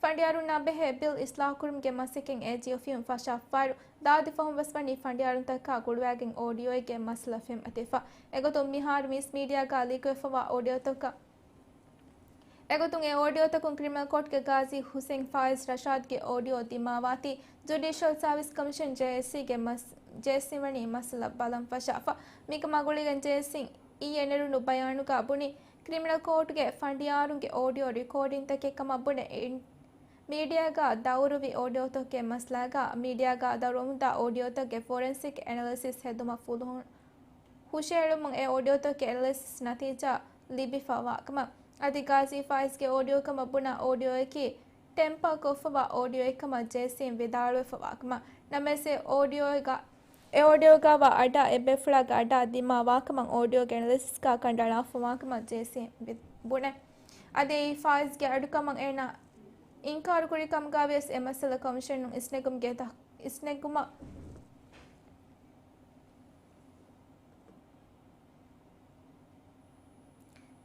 ފަނޑިޔާރުންނާ ބެހޭ ބިލް އިސްލާހުކުރުމުގެ މަސައްކަތް އޭޖީ އޮފީހުން ފަށާފައިރު، ދާދި ފަހުން ވެސް ވަނީ ފަނޑިޔާރުންތަކާ ގުޅުވާގެން އޯޑިއޯއެއްގެ މައްސަލަ ފެން އަތިފަ. އެގޮތުން މިހާރު މީސް މީޑިއާގަ ލީކުވެފަވާ އޯޑިއޯތަކަށް އެގޮތުން އެ އޯޑިއޯތަކުން ކްރިމިނަލް ކޯޓްގެ ގާޒީ ހުސެން ފާއިޒް ރަޝާދްގެ އޯޑިއޯ ދިމާވާތީ، ޖުޑިޝަލް ސާވިސް ކޮމިޝަން، ޖޭއެސްސީގެ މަސް-، ޖޭއެސްސީ ވަނީ މައްސަލަ ބަލަން ފަށާފަ. މިކަމާ ގުޅިގެން ޖޭއެސްސީން އިއްޔެ ނެރުނު ބަޔާނުގަ ބުނި، ކްރިމިނަލް ކޯޓްގެ ފަނޑިޔާރުންގެ އޯޑިއޯ ރިކޯޑިންތަކެއް ކަމަށް ބުނެ، އިން-، މީޑިއާގަ ދައުރުވި އޯޑިއޯތަކުގެ މައްސަލާގަ މީޑިއާގަ ދައުރުވަމުންދާ އޯޑިއޯތަކުގެ ފޮރެންސިކް އެނަލިސިސް ހެދުމަށް ފުލުހުން ހުށައެޅުމުން އެ އޯޑިއޯތަކުގެ އެނަލިސިސް ނަތީޖާ ލިބިފަވާކަމަށް. އަދި ގާޒީ ފާއިޒްގެ އޯޑިއޯ ކަމަށް ބުނާ އޯޑިއޯއަކީ ޓެމްޕާ ކޮށްފަވާ އޯޑިއޯއެއް ކަމަށް ޖޭއެސްސީން ވިދާޅުވެފަވާކަމަށް. ނަމަވެސް އެ އޯޑިއޯގަ، އެ އޯޑިއޯގަވާ އަޑާ އެއްބޭފުޅާގެ އަޑާ ދިމާވާކަމަށް އޯޑިއޯގެ އެނަލިސިސްގަ ކަނޑައަޅާފަވާކަމަށް ޖޭއެސްސީން ވި-، ބުނެ. އަދި އެއީ ފާއިޒްގެ އަޑުކަމަށް އޭނާ އިންކާރުކުރި ކަމުގަވިޔަސް އެ މައްސަލަ ކޮމިޝަނުން އިސްނެގުމުގެ ތަ-، އިސްނެގުމަށް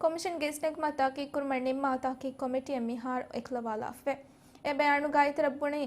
ކޮމިޝަންގެ އިސްނެގުމަށް ތަހުގީގުކުރުމަށް ނިންމާ ތަހުގީގު ކޮމިޓީއަށް މިހާރު އެކުލަވާލާފައިވޭ. އެ ބަޔާނުގައި އިތުރަށް ބުނީ،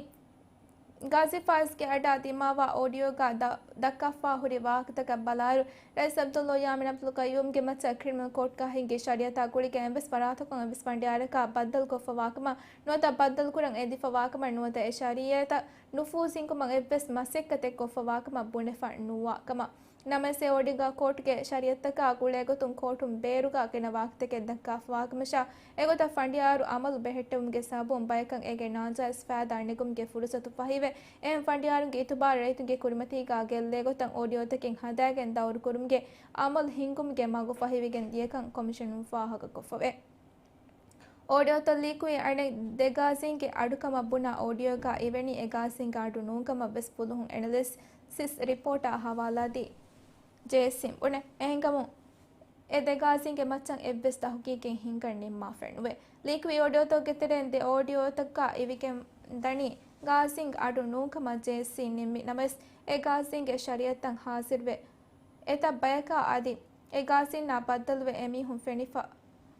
ޣާޒީ ފާއިޒްގެ އަޑާ ދިމާވާ އޯޑިއޯގަ ދަ-، ދައްކާފާ ހުރި ވާހަކަތަކަށް ބަލާއިރު، ރައީސް ޢަބްދުﷲ ޔާމީން ޢަބްދުލް ޤައްޔޫމްގެ މައްޗަށް ކްރިމިނަލް ކޯޓްގަ ހިންގި ޝަރީޢަތާ ގުޅިގެން އެއްވެސް ފަރާތަކުން އެއްވެސް ފަނޑިޔާރަކާ ބައްދަލުކޮށްފަވާކަމަށް ނުވަތަ ބައްދަލުކުރަން އެދިފަވާކަމަށް ނުވަތަ އެ ޝަރީޢަތަށް ނުފޫޒު ހިންގުމަށް އެއްވެސް މަސައްކަތެއް ކޮށްފަވާކަމަށް ބުނެފަ ނުވާ ކަމަށް. ނަމަވެސް އެ އޯޑިއޯގަ ކޯޓުގެ ޝަރީޢަތަކާ ގުޅޭގޮތުން ކޯޓުން ބޭރުގަ ގިނަ ވާހަކަތަކެއް ދައްކާފަވާކަމަށާ، އެގޮތަށް ފަނޑިޔާރު ޢަމަލު ބެހެއްޓެވުމުގެ ސަބަބުން ބަޔަކަށް އޭގެ ނާޖާއިޒް ފައިދާ ނެގުމުގެ ފުރުސަތު ފަހިވެ، އެހެން ފަނޑިޔާރުންގެ އިތުބާރު ރައްޔިތުންގެ ކުރިމަތީގަ ގެއްލޭގޮތަށް އޯޑިއޯތަކެއް ހަދާގެން ދައުރުކުރުމުގެ ޢަމަލު ހިންގުމުގެ މަގު ފަހިވެގެން ދިޔަކަން ކޮމިޝަނުން ފާހަގަކޮށްފަވޭ. އޯޑިއޯތައް ލީކުވި އަނެއް ދެ ޣާޒީންގެ އަޑުކަމަށް ބުނާ އޯޑިއޯގަ އިވެނީ އެ ޣާޒީންގެ އަޑު ނޫންކަމަށް ވެސް ފުލުހުން އެނަލިސިސް ރިޕޯޓާ ހަވާލާދީ ޖޭއެސްސީން ބުނޭ. އެހެންކަމުން އެ ދެ ޣާޒީންގެ މައްޗަށް އެއްވެސް ތަހުގީގެއް ހިންގަން ނިންމާފައެއް ނުވޭ. ލީކުވި އޯޑިއޯތަކުގެ ތެރެއިން ދެ އޯޑިއޯތަކަށް އިވިގެން ދަނީ ޣާޒީންގެ އަޑު ނޫންކަމަށް ޖޭއެސްސީން ނިންމި ނަމަވެސް، އެ ޣާޒީންގެ ޝަރީޢަތަށް ހާޒިރުވެ، އެތައް ބަޔަކާ އަދި އެ ޣާޒީންނާ ބައްދަލުވެ އެމީހުން ފެނިފަ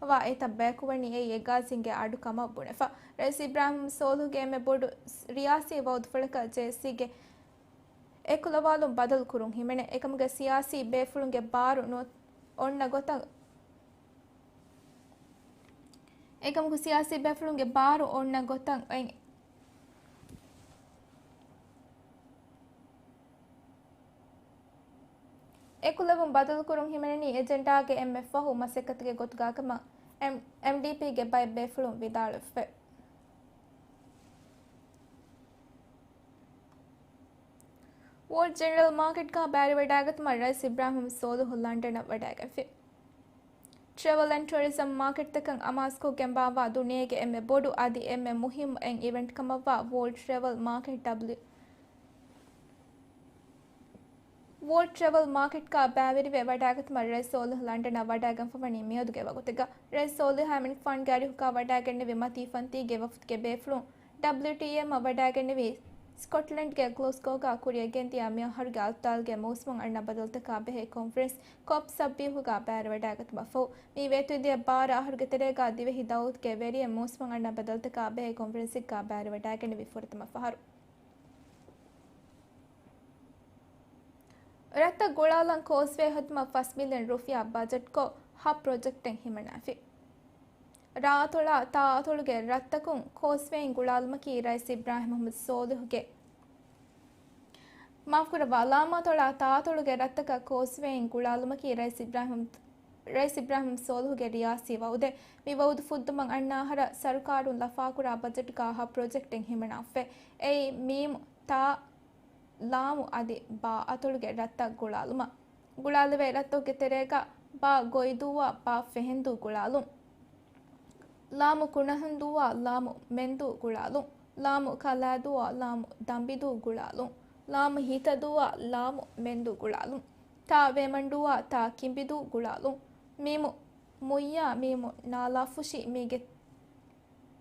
ވާ އެތައް ބަޔަކު ވަނީ އެއީ އެ ޣާޒީންގެ އަޑު ކަމަށް ބުނެފަ. ރައީސް އިބްރާހިމް ސޯލިހުގެ އެންމެ ބޮޑު ރިޔާސީ ވައުދުފުޅަކަށް ޖޭއެސްސީގެ އެކުލަވާލުން ބަދަލު ކުރުން ހިމެނޭ. އެކަމުގެ ސިޔާސީ ބޭފުޅުންގެ ބާރު ނު-، އޮންނަ ގޮތަށް، އެކަމަކު ސިޔާސީ ބޭފުޅުންގެ ބާރު އޮންނަ ގޮތަށް އޮތް އެކުލެވުން ބަދަލުކުރުން ހިމެނެނީ އެޖެންޑާގެ އެންމެ ފަހު މަސައްކަތުގެ ގޮތުގަކަމަށް އެމް-، އެމްޑީޕީގެ ބައެއް ބޭފުޅުން ވިދާޅުވެފަ. ވޯލްޑް ޖެނެރަލް މާކެޓްގަ ބައިވެރިވަޑައިގަތުމަށް ރައީސް އިބްރާހިމް ސޯލިހު ލަންޑަނަށް ވަޑައިގެންފި. ޓްރެވަލް އެންޑް ޓޫރިޒަމް މާކެޓްތަކަށް އަމާޒުކޮށްގެން ބާއްވާ ދުނިޔޭގެ އެންމެ ބޮޑު އަދި އެންމެ މުހިއްމު އެން އިވެންޓް ކަމަށްވާ ވޯލްޑް ޓްރެވަލް މާކެޓް ޑަބްލިއު، ވޯލްޑް ޓްރެވަލް މާކެޓްގަ ބައިވެރިވެ ވަޑައިގަތުމަށް ރައީސް ސޯލިހު ލަންޑަނަށް ވަޑައިގެންފަވަނީ މިއަދުގެ ވަގުތެއްގަ. ރައީސް ސޯލިހު އެމިނިޓް ފަންޑްގެ އަރިހުގަ ވަޑައިގެންނެވި މަތީ ފަންތީގެ ވަފުދުގެ ބޭފުޅުން ޑަބްލިއުޓީއެމްއަށް ވަޑައިގެންނެވީ، ސްކޮޓްލެންޑްގެ ގްލޯސްގޯގަ ކުރިއަށް ގެންދިޔަ މިއަހަރުގެ އަޅުތާލުގެ މޫސުމަށް އަންނަ ބަދަލުތަކާ ބެހޭ ކޮންފަރެންސް ކޮޕް ސައްބީހުގަ ބައިވެރިވަޑައިގަތުމަށްފަހު، މި ވޭތުވެދިޔަ ބާރަ އަހަރުގެ ތެރޭގަ ދިވެހި ދައުލަތުގެ ވެރިއެއް މޫސުމަށް އަންނަ ބަދަލުތަކާ ބެހޭ ކޮންފަރެންސެއްގަ ބައިވެރިވަޑައިގެންނެވި ފުރަތަމަ ފަހަރު. ރަށްތައް ގުޅާލަން ކޯސްވޭ ހަދުމަށް ފަސް މިލިއަން ރުފިޔާ ބަޖެޓްކޮށް، ހަ ޕްރޮޖެކްޓެއް ހިމަނާފި. ރާ އަތޮޅާ ތާ އަތޮޅުގެ ރަށްތަކުން ކޯސްވޭއިން ގުޅާލުމަކީ ރައީސް އިބްރާހިމް މުހައްމަދު ސޯލިހުގެ، މާފުކުރައްވާ، ލާމަ އަތޮޅާ ތާ އަތޮޅުގެ ރަށްތަކަށް ކޯސްވޭއިން ގުޅާލުމަކީ ރައީސް އިބްރާހިމް، ރައީސް އިބްރާހިމް ސޯލިހުގެ ރިޔާސީ ވައުދެއް. މި ވައުދު ފުއްދުމަށް އަންނަ އަހަރަށް ސަރުކާރުން ލަފާކުރާ ބަޖެޓްގަ ހަ ޕްރޮޖެކްޓެއް ހިމަނާފައި. އެއީ މީމު ތާ ލާމު އަދި ބާ އަތޮޅުގެ ރަށްތައް ގުޅާލުމަށް. ގުޅާލެވޭ ރަށްތަކުގެ ތެރޭގަ ބާ ގޮއިދޫއާ ބާ ފެހެންދޫ ގުޅާލުން. ލާމު ކުނަހަންދޫއާ ލާމު މެންދޫ ގުޅާލުން. ލާމު ކަލާދޫއާ ލާމު ދަނބިދޫ ގުޅާލުން. ލާމު ހިތަދޫއާ ލާމު މެންދޫ ގުޅާލުން. ތާ ވޭމަންޑޫއާ ތާ ކިނބިދޫ ގުޅާލުން. މީމު މުއްޔާ މީމު ނާލާފުށި މީގެ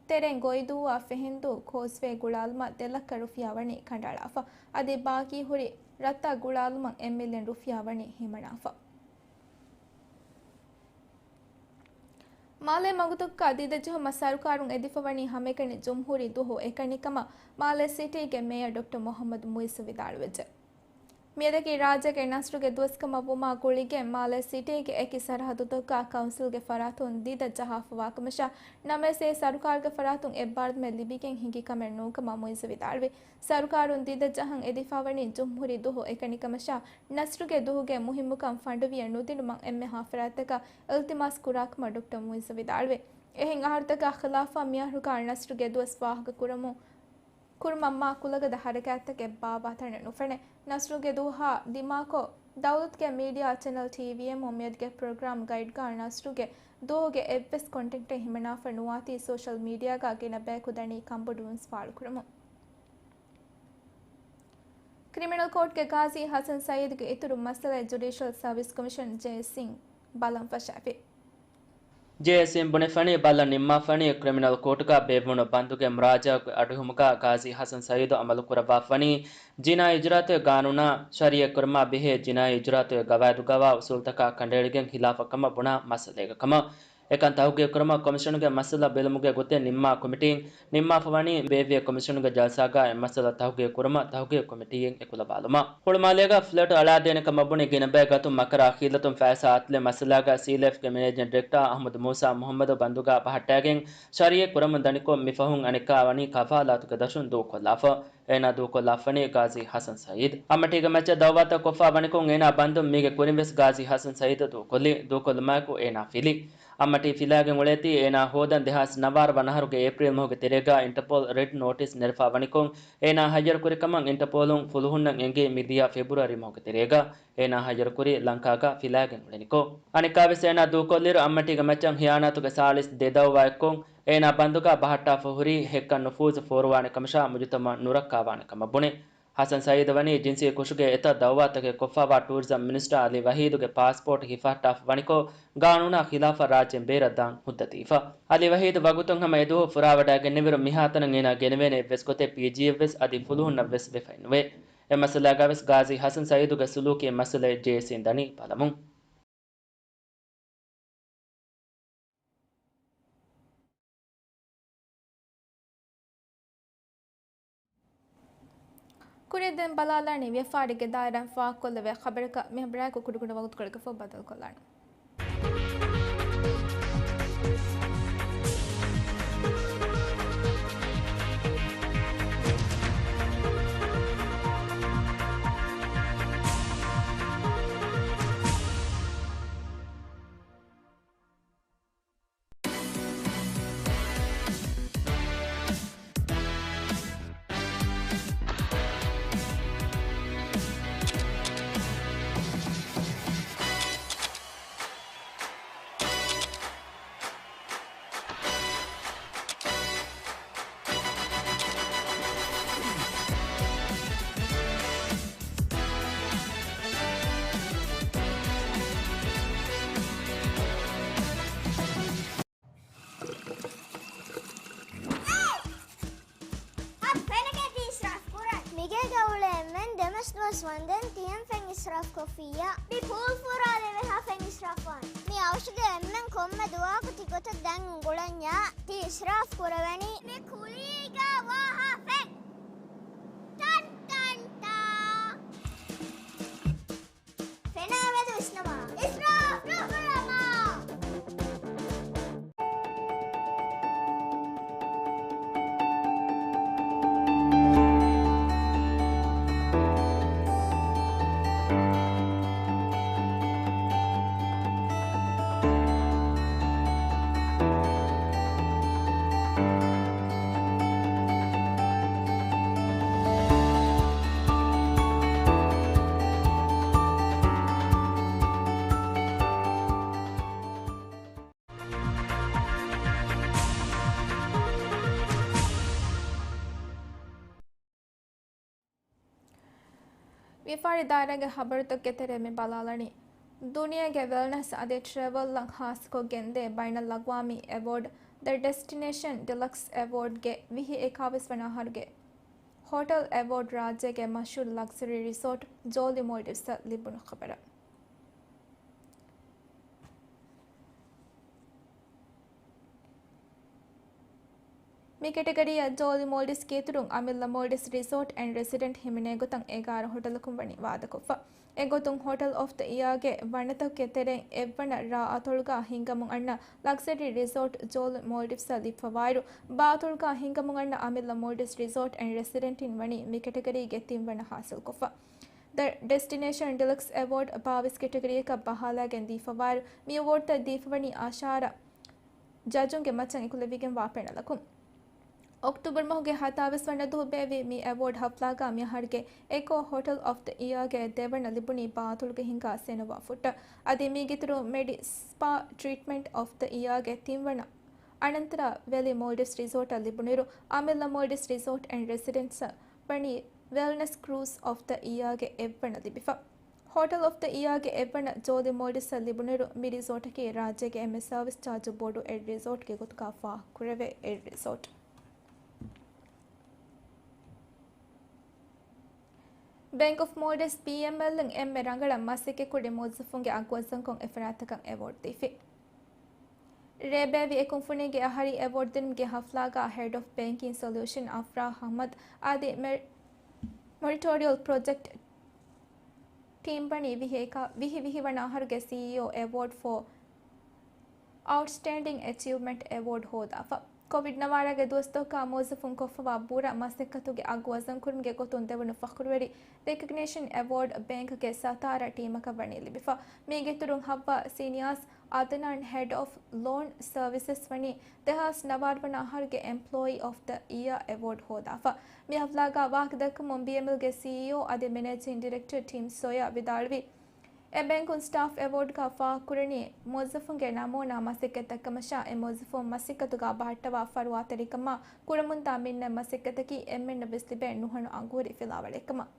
ތެރެއިން ގޮއިދޫއާ ފެހެންދޫ ކޯސްވޭ ގުޅާލުމަށް ދެ ލައްކަ ރުފިޔާ ވަނީ ކަނޑައަޅާފަ. އަދި ބާކީ ހުރި ރަށްތައް ގުޅާލުމަށް އެއް މިލިއަން ރުފިޔާ ވަނީ ހިމަނާފަ. މާލޭ މަގުތަކަށް ދީދަ ޖެހުމަށް ސަރުކާރުން އެދިފަވަނީ ހަމައެކަނި ޖުމްހޫރީ ދުވަހު އެކަނިކަމަށް މާލޭ ސިޓީގެ މޭޔަރ ޑޮކްޓަރ މުހައްމަދު މުއިއްޒު ވިދާޅުވެއްޖެ. މިއަދަކީ ރާއްޖޭގެ ނަސްރުގެ ދުވަސްކަމަށް ވުމާ ގުޅިގެން މާލޭ ސިޓީގެ އެކި ސަރަހައްދުތަކަށް ކައުންސިލްގެ ފަރާތުން ދީދަ ޖަހާފަވާކަމަށާ، ނަމަވެސް އެ ސަރުކާރުގެ ފަރާތުން އެއްބާރުދިމެއް ލިބިގެން ހިނގި ކަމެއް ނޫންކަމަށް މުއިއްޒު ވިދާޅުވި. ސަރުކާރުން ދީދަ ޖަހަން އެދިފަވަނީ ޖުމްހޫރީ ދުވަހު އެކަނިކަމަށާ، ނަސްރުގެ ދުވަހުގެ މުހިއްމުކަން ފަނޑުވިޔަ ނުދިނުމަށް އެންމެހާ ފަރާތްތަކަށް އިލްތިމާސް ކުރާކަމަށް ޑޮކްޓަރ މުއިއްޒު ވިދާޅުވި. އެހެން އަހަރުތަކާ ޚިލާފަށް މިއަހަރުގަ ނަސްރުގެ ދުވަސް ފާހަގަ ކުރަމުން، ކުރުމަށް މާ ކުލަގަދަ ހަރަކާތްތަކެއް ބާއްވާ ތަނެއް ނުފެނޭ. ނަސްރުގެ ދުވަހާ ދިމާކޮށް، ދައުލަތުގެ މީޑިއާ ޗެނަލް ޓީވީއެމް އުއްމީދުގެ ޕްރޮގްރާމް ގައިޑްގަ ނަސްރުގެ ދުވަހުގެ އެއްވެސް ކޮންޓެންޓެއް ހިމަނާފަ ނުވާތީ، ސޯޝަލް މީޑިއާގަ ގިނަ ބަޔަކު ދަނީ ކަންބޮޑުވުން ސުވާލު ކުރަމުން. ކްރިމިނަލް ކޯޓްގެ ގާޒީ ހަސަން ސައީދުގެ އިތުރު މައްސަލައެއް ޖުޑިޝަލް ސަރވިސް ކޮމިޝަން، ޖޭއެސްސީން ބަލަން ފަށާފި. ޖޭއެސްސީން ބުނެފަނީ، ބަލަން ނިންމާފަނީ ކްރިމިނަލް ކޯޓުގަ ބޭއްވުނު ބަންދުގެ މުރާޖަޢާގެ އަޑުއިވުމުގަ ގާޒީ ޙަސަން ސަޢީދު އަމަލުކުރައްވާފަނީ، ޖިނާއީ އިޖުރާއަތުގެ ގާނޫނާ ޝަރީޢަތްކުރުމާ ބެހޭ ޖިނާއީ އިޖުރާއަތުގެ ގަވާއިދުގަވާ އުސޫލުތަކާ ކަނޑައެޅިގެން ޚިލާފަށް ކަމަށް ބުނާ މައްސަލައެއްގަ ކަމަށް. އެކަން ތަޙުޤީޤުކުރުމަށް ކޮމިޝަނުގެ މައްސަލަ ބެލުމުގެ ގޮތެއް ނިންމާ ކޮމިޓީން ނިންމާފަވަނީ، ބޭއްވިޔަ ކޮމިޝަނުގެ ޖަލްސާގަ އެ މައްސަލަ ތަޙުޤީޤުކުރުމަށް ތަޙުޤީޤު ކޮމިޓީއެއް އެކުލަވާލުމަށް. ހުޅުމާލޭގަ ފްލެޓު އަޅާދޭނެ ކަމަށް ބުނި ގިނަ ބައެއް ގަތުން މަކަރާ އަޚީލަތުން ފައިސާ އަތުލެއް މައްސަލާގަ ސީލައިފްގެ މެނޭޖިން ޑިރެކްޓާ އަޙްމަދު މޫސާ މުޙައްމަދު ބަންދުގަ ބަހައްޓާގެން ޝަރީޢަތް ކުރަމުން ދަނިކޮށް، މިފަހުން އަނެއްކާވަނީ ކަފާލާތުގެ ދަށުން ދޫކޮށްލާފަ. އޭނާ ދޫކޮށްލާފަނީ ގާޒީ ޙަސަން ސަޢީދު. އަށްމަޓީގެ މެޗަށް ދައުވާތައް ކޮށްފަ ވަނިކޮށް، އޭނާ ބަންދުން މީގެ ކުރިން ވެސް ގާޒީ ޙަސަން ސަޢީދު ދޫކޮށްލި. ދޫކޮށްލުމާއެކު އޭނާ ފިލި. އަށްމަޓީ ފިލާގެން އުޅޭތީ، އޭނާ ހޯދަން ދެހާސް ނަވާރަ ވަނަ އަހަރުގެ އޭޕްރީލް މަހުގެ ތެރޭގަ އިންޓަޕޯލް ރެޑް ނޯޓިސް ނެރެފަ ވަނިކޮށް، އޭނާ ހައްޔަރުކުރި ކަމަށް އިންޓަޕޯލުން ފުލުހުންނަށް އެނގި މިދިޔަ ފެބްރުއަރީ މަހުގެ ތެރޭގަ. އޭނާ ހައްޔަރުކުރީ ލަންކާގަ ފިލާގެން އުޅެނިކޮށް. އަނެއްކާވެސް އޭނާ ދޫކޮށްލިއިރު އަށްމަޓީގެ މެޗަށް ހިޔާނާތުގެ ސާޅީސް ދެ ދައުވާއެއްކޮށް، އޭނާ ބަންދުގަ ބަހައްޓާފަ ހުރީ ހެއްކަށް ނުފޫޒު ފޯރުވާނެ ކަމަށާ މުޖުތަމަޢަށް ނުރައްކާވާނެ ކަމަށް ބުނެ. ޙަސަން ސަޢީދު ވަނީ ޖިންސީ ކުށުގެ އެތައް ދައުވާތަކެއް ކޮށްފަވާ ޓޫރިޒަމް މިނިސްޓާ އަލީ ވަޙީދުގެ ޕާސްޕޯޓް ހިފަހައްޓާފަ ވަނިކޮށް، ގާނޫނާ ޚިލާފަށް ރާއްޖޭން ބޭރަށްދާން ހުއްދަ ދީފަ. އަލީ ވަޙީދު ވަގުތުން ހަމަ އެދުވަހު ފުރާވަޑައިގެންނެވިއިރު މިހާތަނަށް އޭނާ ގެނެވޭނެ އެއްވެސް ގޮތެއް ޕީޖީއެއްވެސް އަދި ފުލުހުންނަށްވެސް ވެފައެއްނުވޭ. އެ މައްސަލާގަވެސް ގާޒީ ޙަސަން ސަޢީދުގެ ސުލޫކީ މައްސަލައެއް ޖޭއެސްސީން ދަނީ ބަލަމުން. ކުރިއަށް ދެން ބަލާލާނީ ވިޔަފާރިގެ ދާއިރާއިން ފާހަގަކޮށްލެވޭ ޚަބަރަކަށް. މި ޚަބަރާއެކު ކުޑަކުޑަ ވަގުތުކޮޅެއްގަ ފަހު ބަދަލުކޮށްލާނަން. އަދި ފެނަކަ ތި އިސްރާފް ކުރަން. މިގޭގަ އުޅޭ އެންމެން ދެމަސް ދުވަސް ވަންދެން ތިޔަން ފެން އިސްރާފް ކޮށްފިއްޔާ. މި ޕޫލް ފުރާލެވޭހާ ފެން އިސްރާފް ވާނެ. މި އަވަށުގެ އެންމެން ކޮންމެ ދުވަހަކު ތި ގޮތަށް ދަން އުނގުޅަންޏާ ތި އިސްރާފް ކުރެވެނީ. މި ކުލީގަ ވާހާ ފެން. ޓަން ޓަން ޓާ. ފެނާ މެދު ވިސްނަމާ. އިސްރާފް ނުކުރަމާ. ވިޔަފާރި ދާއިރާގެ ޚަބަރުތަކުގެ ތެރެއަށް މި ބަލާލަނީ. ދުނިޔޭގެ ވެލްނަސް އަދި ޓްރެވަލްއަށް ޚާއްޞަކޮށް ގެންދޭ ބައިނަލްއަގްވާމީ އެވޯޑް ދަ ޑެސްޓިނޭޝަން ޑިލަކްސް އެވޯޑްގެ ވިހި އެކާވީސް ވަނަ އަހަރުގެ ހޮޓެލް އެވޯޑް ރާއްޖޭގެ މަޝްހޫރު ލަގްޒަރީ ރިސޯޓް ޖޯލި މޯލްޑިވްސްއަށް ލިބުނު ޚަބަރަށް. މި ކެޓަގަރީއަށް ޖޯލި މޯލްޑިވްސްގެ އިތުރުން އަމިއްލަ މޯލްޑިވްސް ރިސޯޓް އެންޑް ރެސިޑެންޓް ހިމެނޭ ގޮތަށް އެގާރަ ހޮޓަލަކުން ވަނީ ވާދަކޮށްފަ. އެގޮތުން ހޮޓެލް އޮފް ދަ އިޔާގެ ވަނަތަކުގެ ތެރެއިން އެއްވަނަ ރާއަތޮޅުގަ ހިނގަމުން އަންނަ ލަގްޒަރީ ރިސޯޓް ޖޯލި މޯލްޑިވްސްއަށް ލިބިފަވާއިރު، ބާއަތޮޅުގަ ހިނގަމުން އަންނަ އަމިއްލަ މޯލްޑިވްސް ރިސޯޓް އެންޑް ރެސިޑެންޓިން ވަނީ މި ކެޓަގަރީގެ ތިންވަނަ ހާސިލްކޮށްފަ. ދަ ޑެސްޓިނޭޝަން ޑިލަކްސް އެވޯޑް ބާވީސް ކެޓަގަރީއަކަށް ބަހާލައިގެން ދީފަވާއިރު، މި އެވޯޑްތައް ދީފަވަނީ އަށާރަ ޖަޖުންގެ މައްޗަށް އެކުލެވިގެންވާ ޕެނަލަކުން. އޮކްޓޫބަރު މަހުގެ ހަތާވީސް ވަނަ ދުވަހު ބޭއްވި މި އެވޯޑް ހަފްލާގަ މިއަހަރުގެ އެކޯ ހޮޓެލް އޮފް ދަ އިޔާގެ ދެވަނަ ލިބުނީ ބާއަތޮޅުގަ ހިނގާ ސެނުވާ ފުއްޓަށް. އަދި މީގެއިތުރުން މެޑި ސްޕާ ޓްރީޓްމެންޓް އޮފް ދަ އިޔާގެ ތިންވަނަ އަނަންތަރާ ވެލީ މޯލްޑިވްސް ރިސޯޓަށް ލިބުނުއިރު، އަމިއްލަ މޯލްޑިވްސް ރިސޯޓް އެންޑް ރެސިޑެންޓްސަށް ވަނީ ވެލްނަސް ކްރޫޒް އޮފް ދަ އިޔާގެ އެއްވަނަ ލިބިފަ. ހޯޓަލް އޮފް ދަ އިޔާގެ އެއްވަނަ ޖޯލި މޯލްޑިވްސްއަށް ލިބުނުއިރު، މި ރިސޯޓަކީ ރާއްޖޭގެ އެންމެ ސާވިސް ޗާޖު ބޮޑު އެއް ރިސޯޓްގެ ގޮތުގަ ފާހަގަކުރެވޭ އެއް ރިސޯޓް. ބޭންކް އޮފް މޯލްޑިވްސް، ބީއެމްއެލް، އިން އެންމެ ރަނގަޅަށް މަސައްކަތްކުރި މުވައްޒަފުންގެ އަގު އަޒުންކޮށް އެފަރާތްތަކަށް އެވޯޑް ދީފި. ރޭބޭވި އެ ކުންފުނީގެ އަހަރީ އެވޯޑް ދިނުމުގެ ހަފްލާގަ ހެޑް އޮފް ބޭންކިން ސޮލިއުޝަން އަފްރާ އަޙްމަދު އަދި މެ-، މޮނިޓޯރިއަލް ޕްރޮޖެކްޓް ޓީމް ވަނީ ވިހި އެކަ-، ވިހި ވިހި ވަނަ އަހަރުގެ ސީއީއޯ އެވޯޑް ފޯ އައުޓްސްޓޭންޑިން އެޗީވްމަންޓް އެވޯޑް ހޯދާފަ. ކޮވިޑް ނަވާރަގެ ދުވަސްތަކުގަ މުވައްޒަފުން ކޮށްފަވާ ބުރަ މަސައްކަތުގެ އަގު ވަޒަންކުރުމުގެ ގޮތުން ދެވުނު ފަޚުރުވެރި ރެކޮގްނިޝަން އެވޯޑް ބޭންކްގެ ސަތާރަ ޓީމަކަށް ވަނީ ލިބިފަ. މީގެއިތުރުން ހައްވާ ސީނިއާސް އަދްނާން ހެޑް އޮފް ލޯން ސަރވިސަސް ވަނީ ދެހާސް ނަވާރަ ވަނަ އަހަރުގެ އެމްޕްލޯއީ އޮފް ދަ އިޔާ އެވޯޑް ހޯދާފަ. މި ހަފްލާގަ ވާހަކަ ދައްކަމުން ބީއެމްއެލްގެ ސީއީއޯ އަދި މެނޭޖިން ޑިރެކްޓަރ ޓިމް ސޮޔާ ވިދާޅުވި، އެ ބޭންކުން ސްޓާފް އެވޯޑްގަ ފާހަގަކުރަނީ މުވައްޒަފުންގެ ނަމޫނާ މަސައްކަތްތައް ކަމަށާ، އެ މުވައްޒަފުން މަސައްކަތުގަ ބަހައްޓަވާ ފަރުވާތެރިކަމާ ކުރަމުންދާ މިންނަ މަސައްކަތަކީ އެންމެންނަށް ވެސް ލިބޭ ނުހަނު އަނގުހުރި ފިލާވަޅެއް ކަމަށް.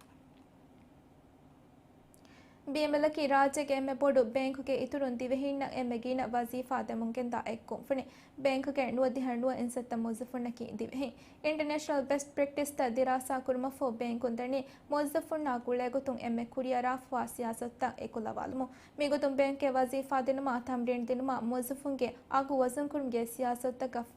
ބީއެމްއެލްއަކީ ރާއްޖޭގެ އެންމެ ބޮޑު ބޭންކުގެ އިތުރުން ދިވެހީންނަށް އެންމެ ގިނަ ވަޒީފާ ދެމުންގެންދާ އެއް ކުންފުނި. ބޭންކުގެ ނުވަދިހަ ނުވަ އިން ސައްތަ މުވައްޒަފުންނަކީ ދިވެހިން. އިންޓަރނޭޝަނަލް ބެސްޓް ޕްރެކްޓިސްތައް ދިރާސާ ކުރުމަށްފަހު ބޭންކުން ދަނީ މުވައްޒަފުންނާ ގުޅޭގޮތުން އެންމެ ކުރިއަރާފަވާ ސިޔާސަތުތައް އެކުލަވާލުމުން. މިގޮތުން ބޭންކުގެ ވަޒީފާ ދިނުމާ، ތަމްރީނު ދިނުމާ، މުވައްޒަފުންގެ އަގު ވަޒަންކުރުމުގެ ސިޔާސަތުތަކަށް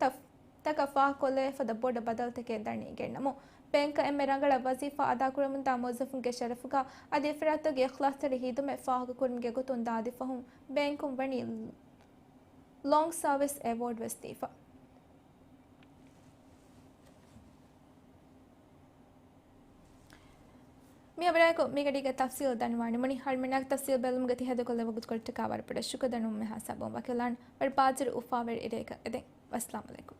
ތަފް-، ތަކަށް ފާހަގަކޮށްލެވޭ ފަދަ ބޮޑަށް ބަދަލުތަކެއް ދަނީ ގެންނަމުން. ބޭންކަށް އެންމެ ރަނގަޅަށް ވަޒީފާ އަދާކުރަމުންދާ މުވައްޒަފުންގެ ޝަރަފުގަ އަދި އެފަރާތުގެ އިޚްލާޞްތެރި ހިދުމަތް ފާހަގަކުރުމުގެ ގޮތުން ދާދި ފަހުން ބޭންކުން ވަނީ ލޯން ސާވިސް އެވޯޑް ވެސް ދީފަ. މި ހަބަރާއެކު މިގަޑީގެ ތަފްސީލް ދަންނަވާނެ. މުނި ހަރުމެނާގެ ތަފްސީލް ބެލުމުގެ ތިހަދަކޮށްލެވު ގުދުކޮޅަށްޓަކާ ވަރަށް ބޮޑަށް ޝުކުރު ދަނުމަށް މިހާ ސާބުން ވަކިވެލާން. ވަރަށް ބާޒަރު އުފާވެރި އިރެއަކަށް އެދެން. ވައްސަލާމް އަލައިކުމް.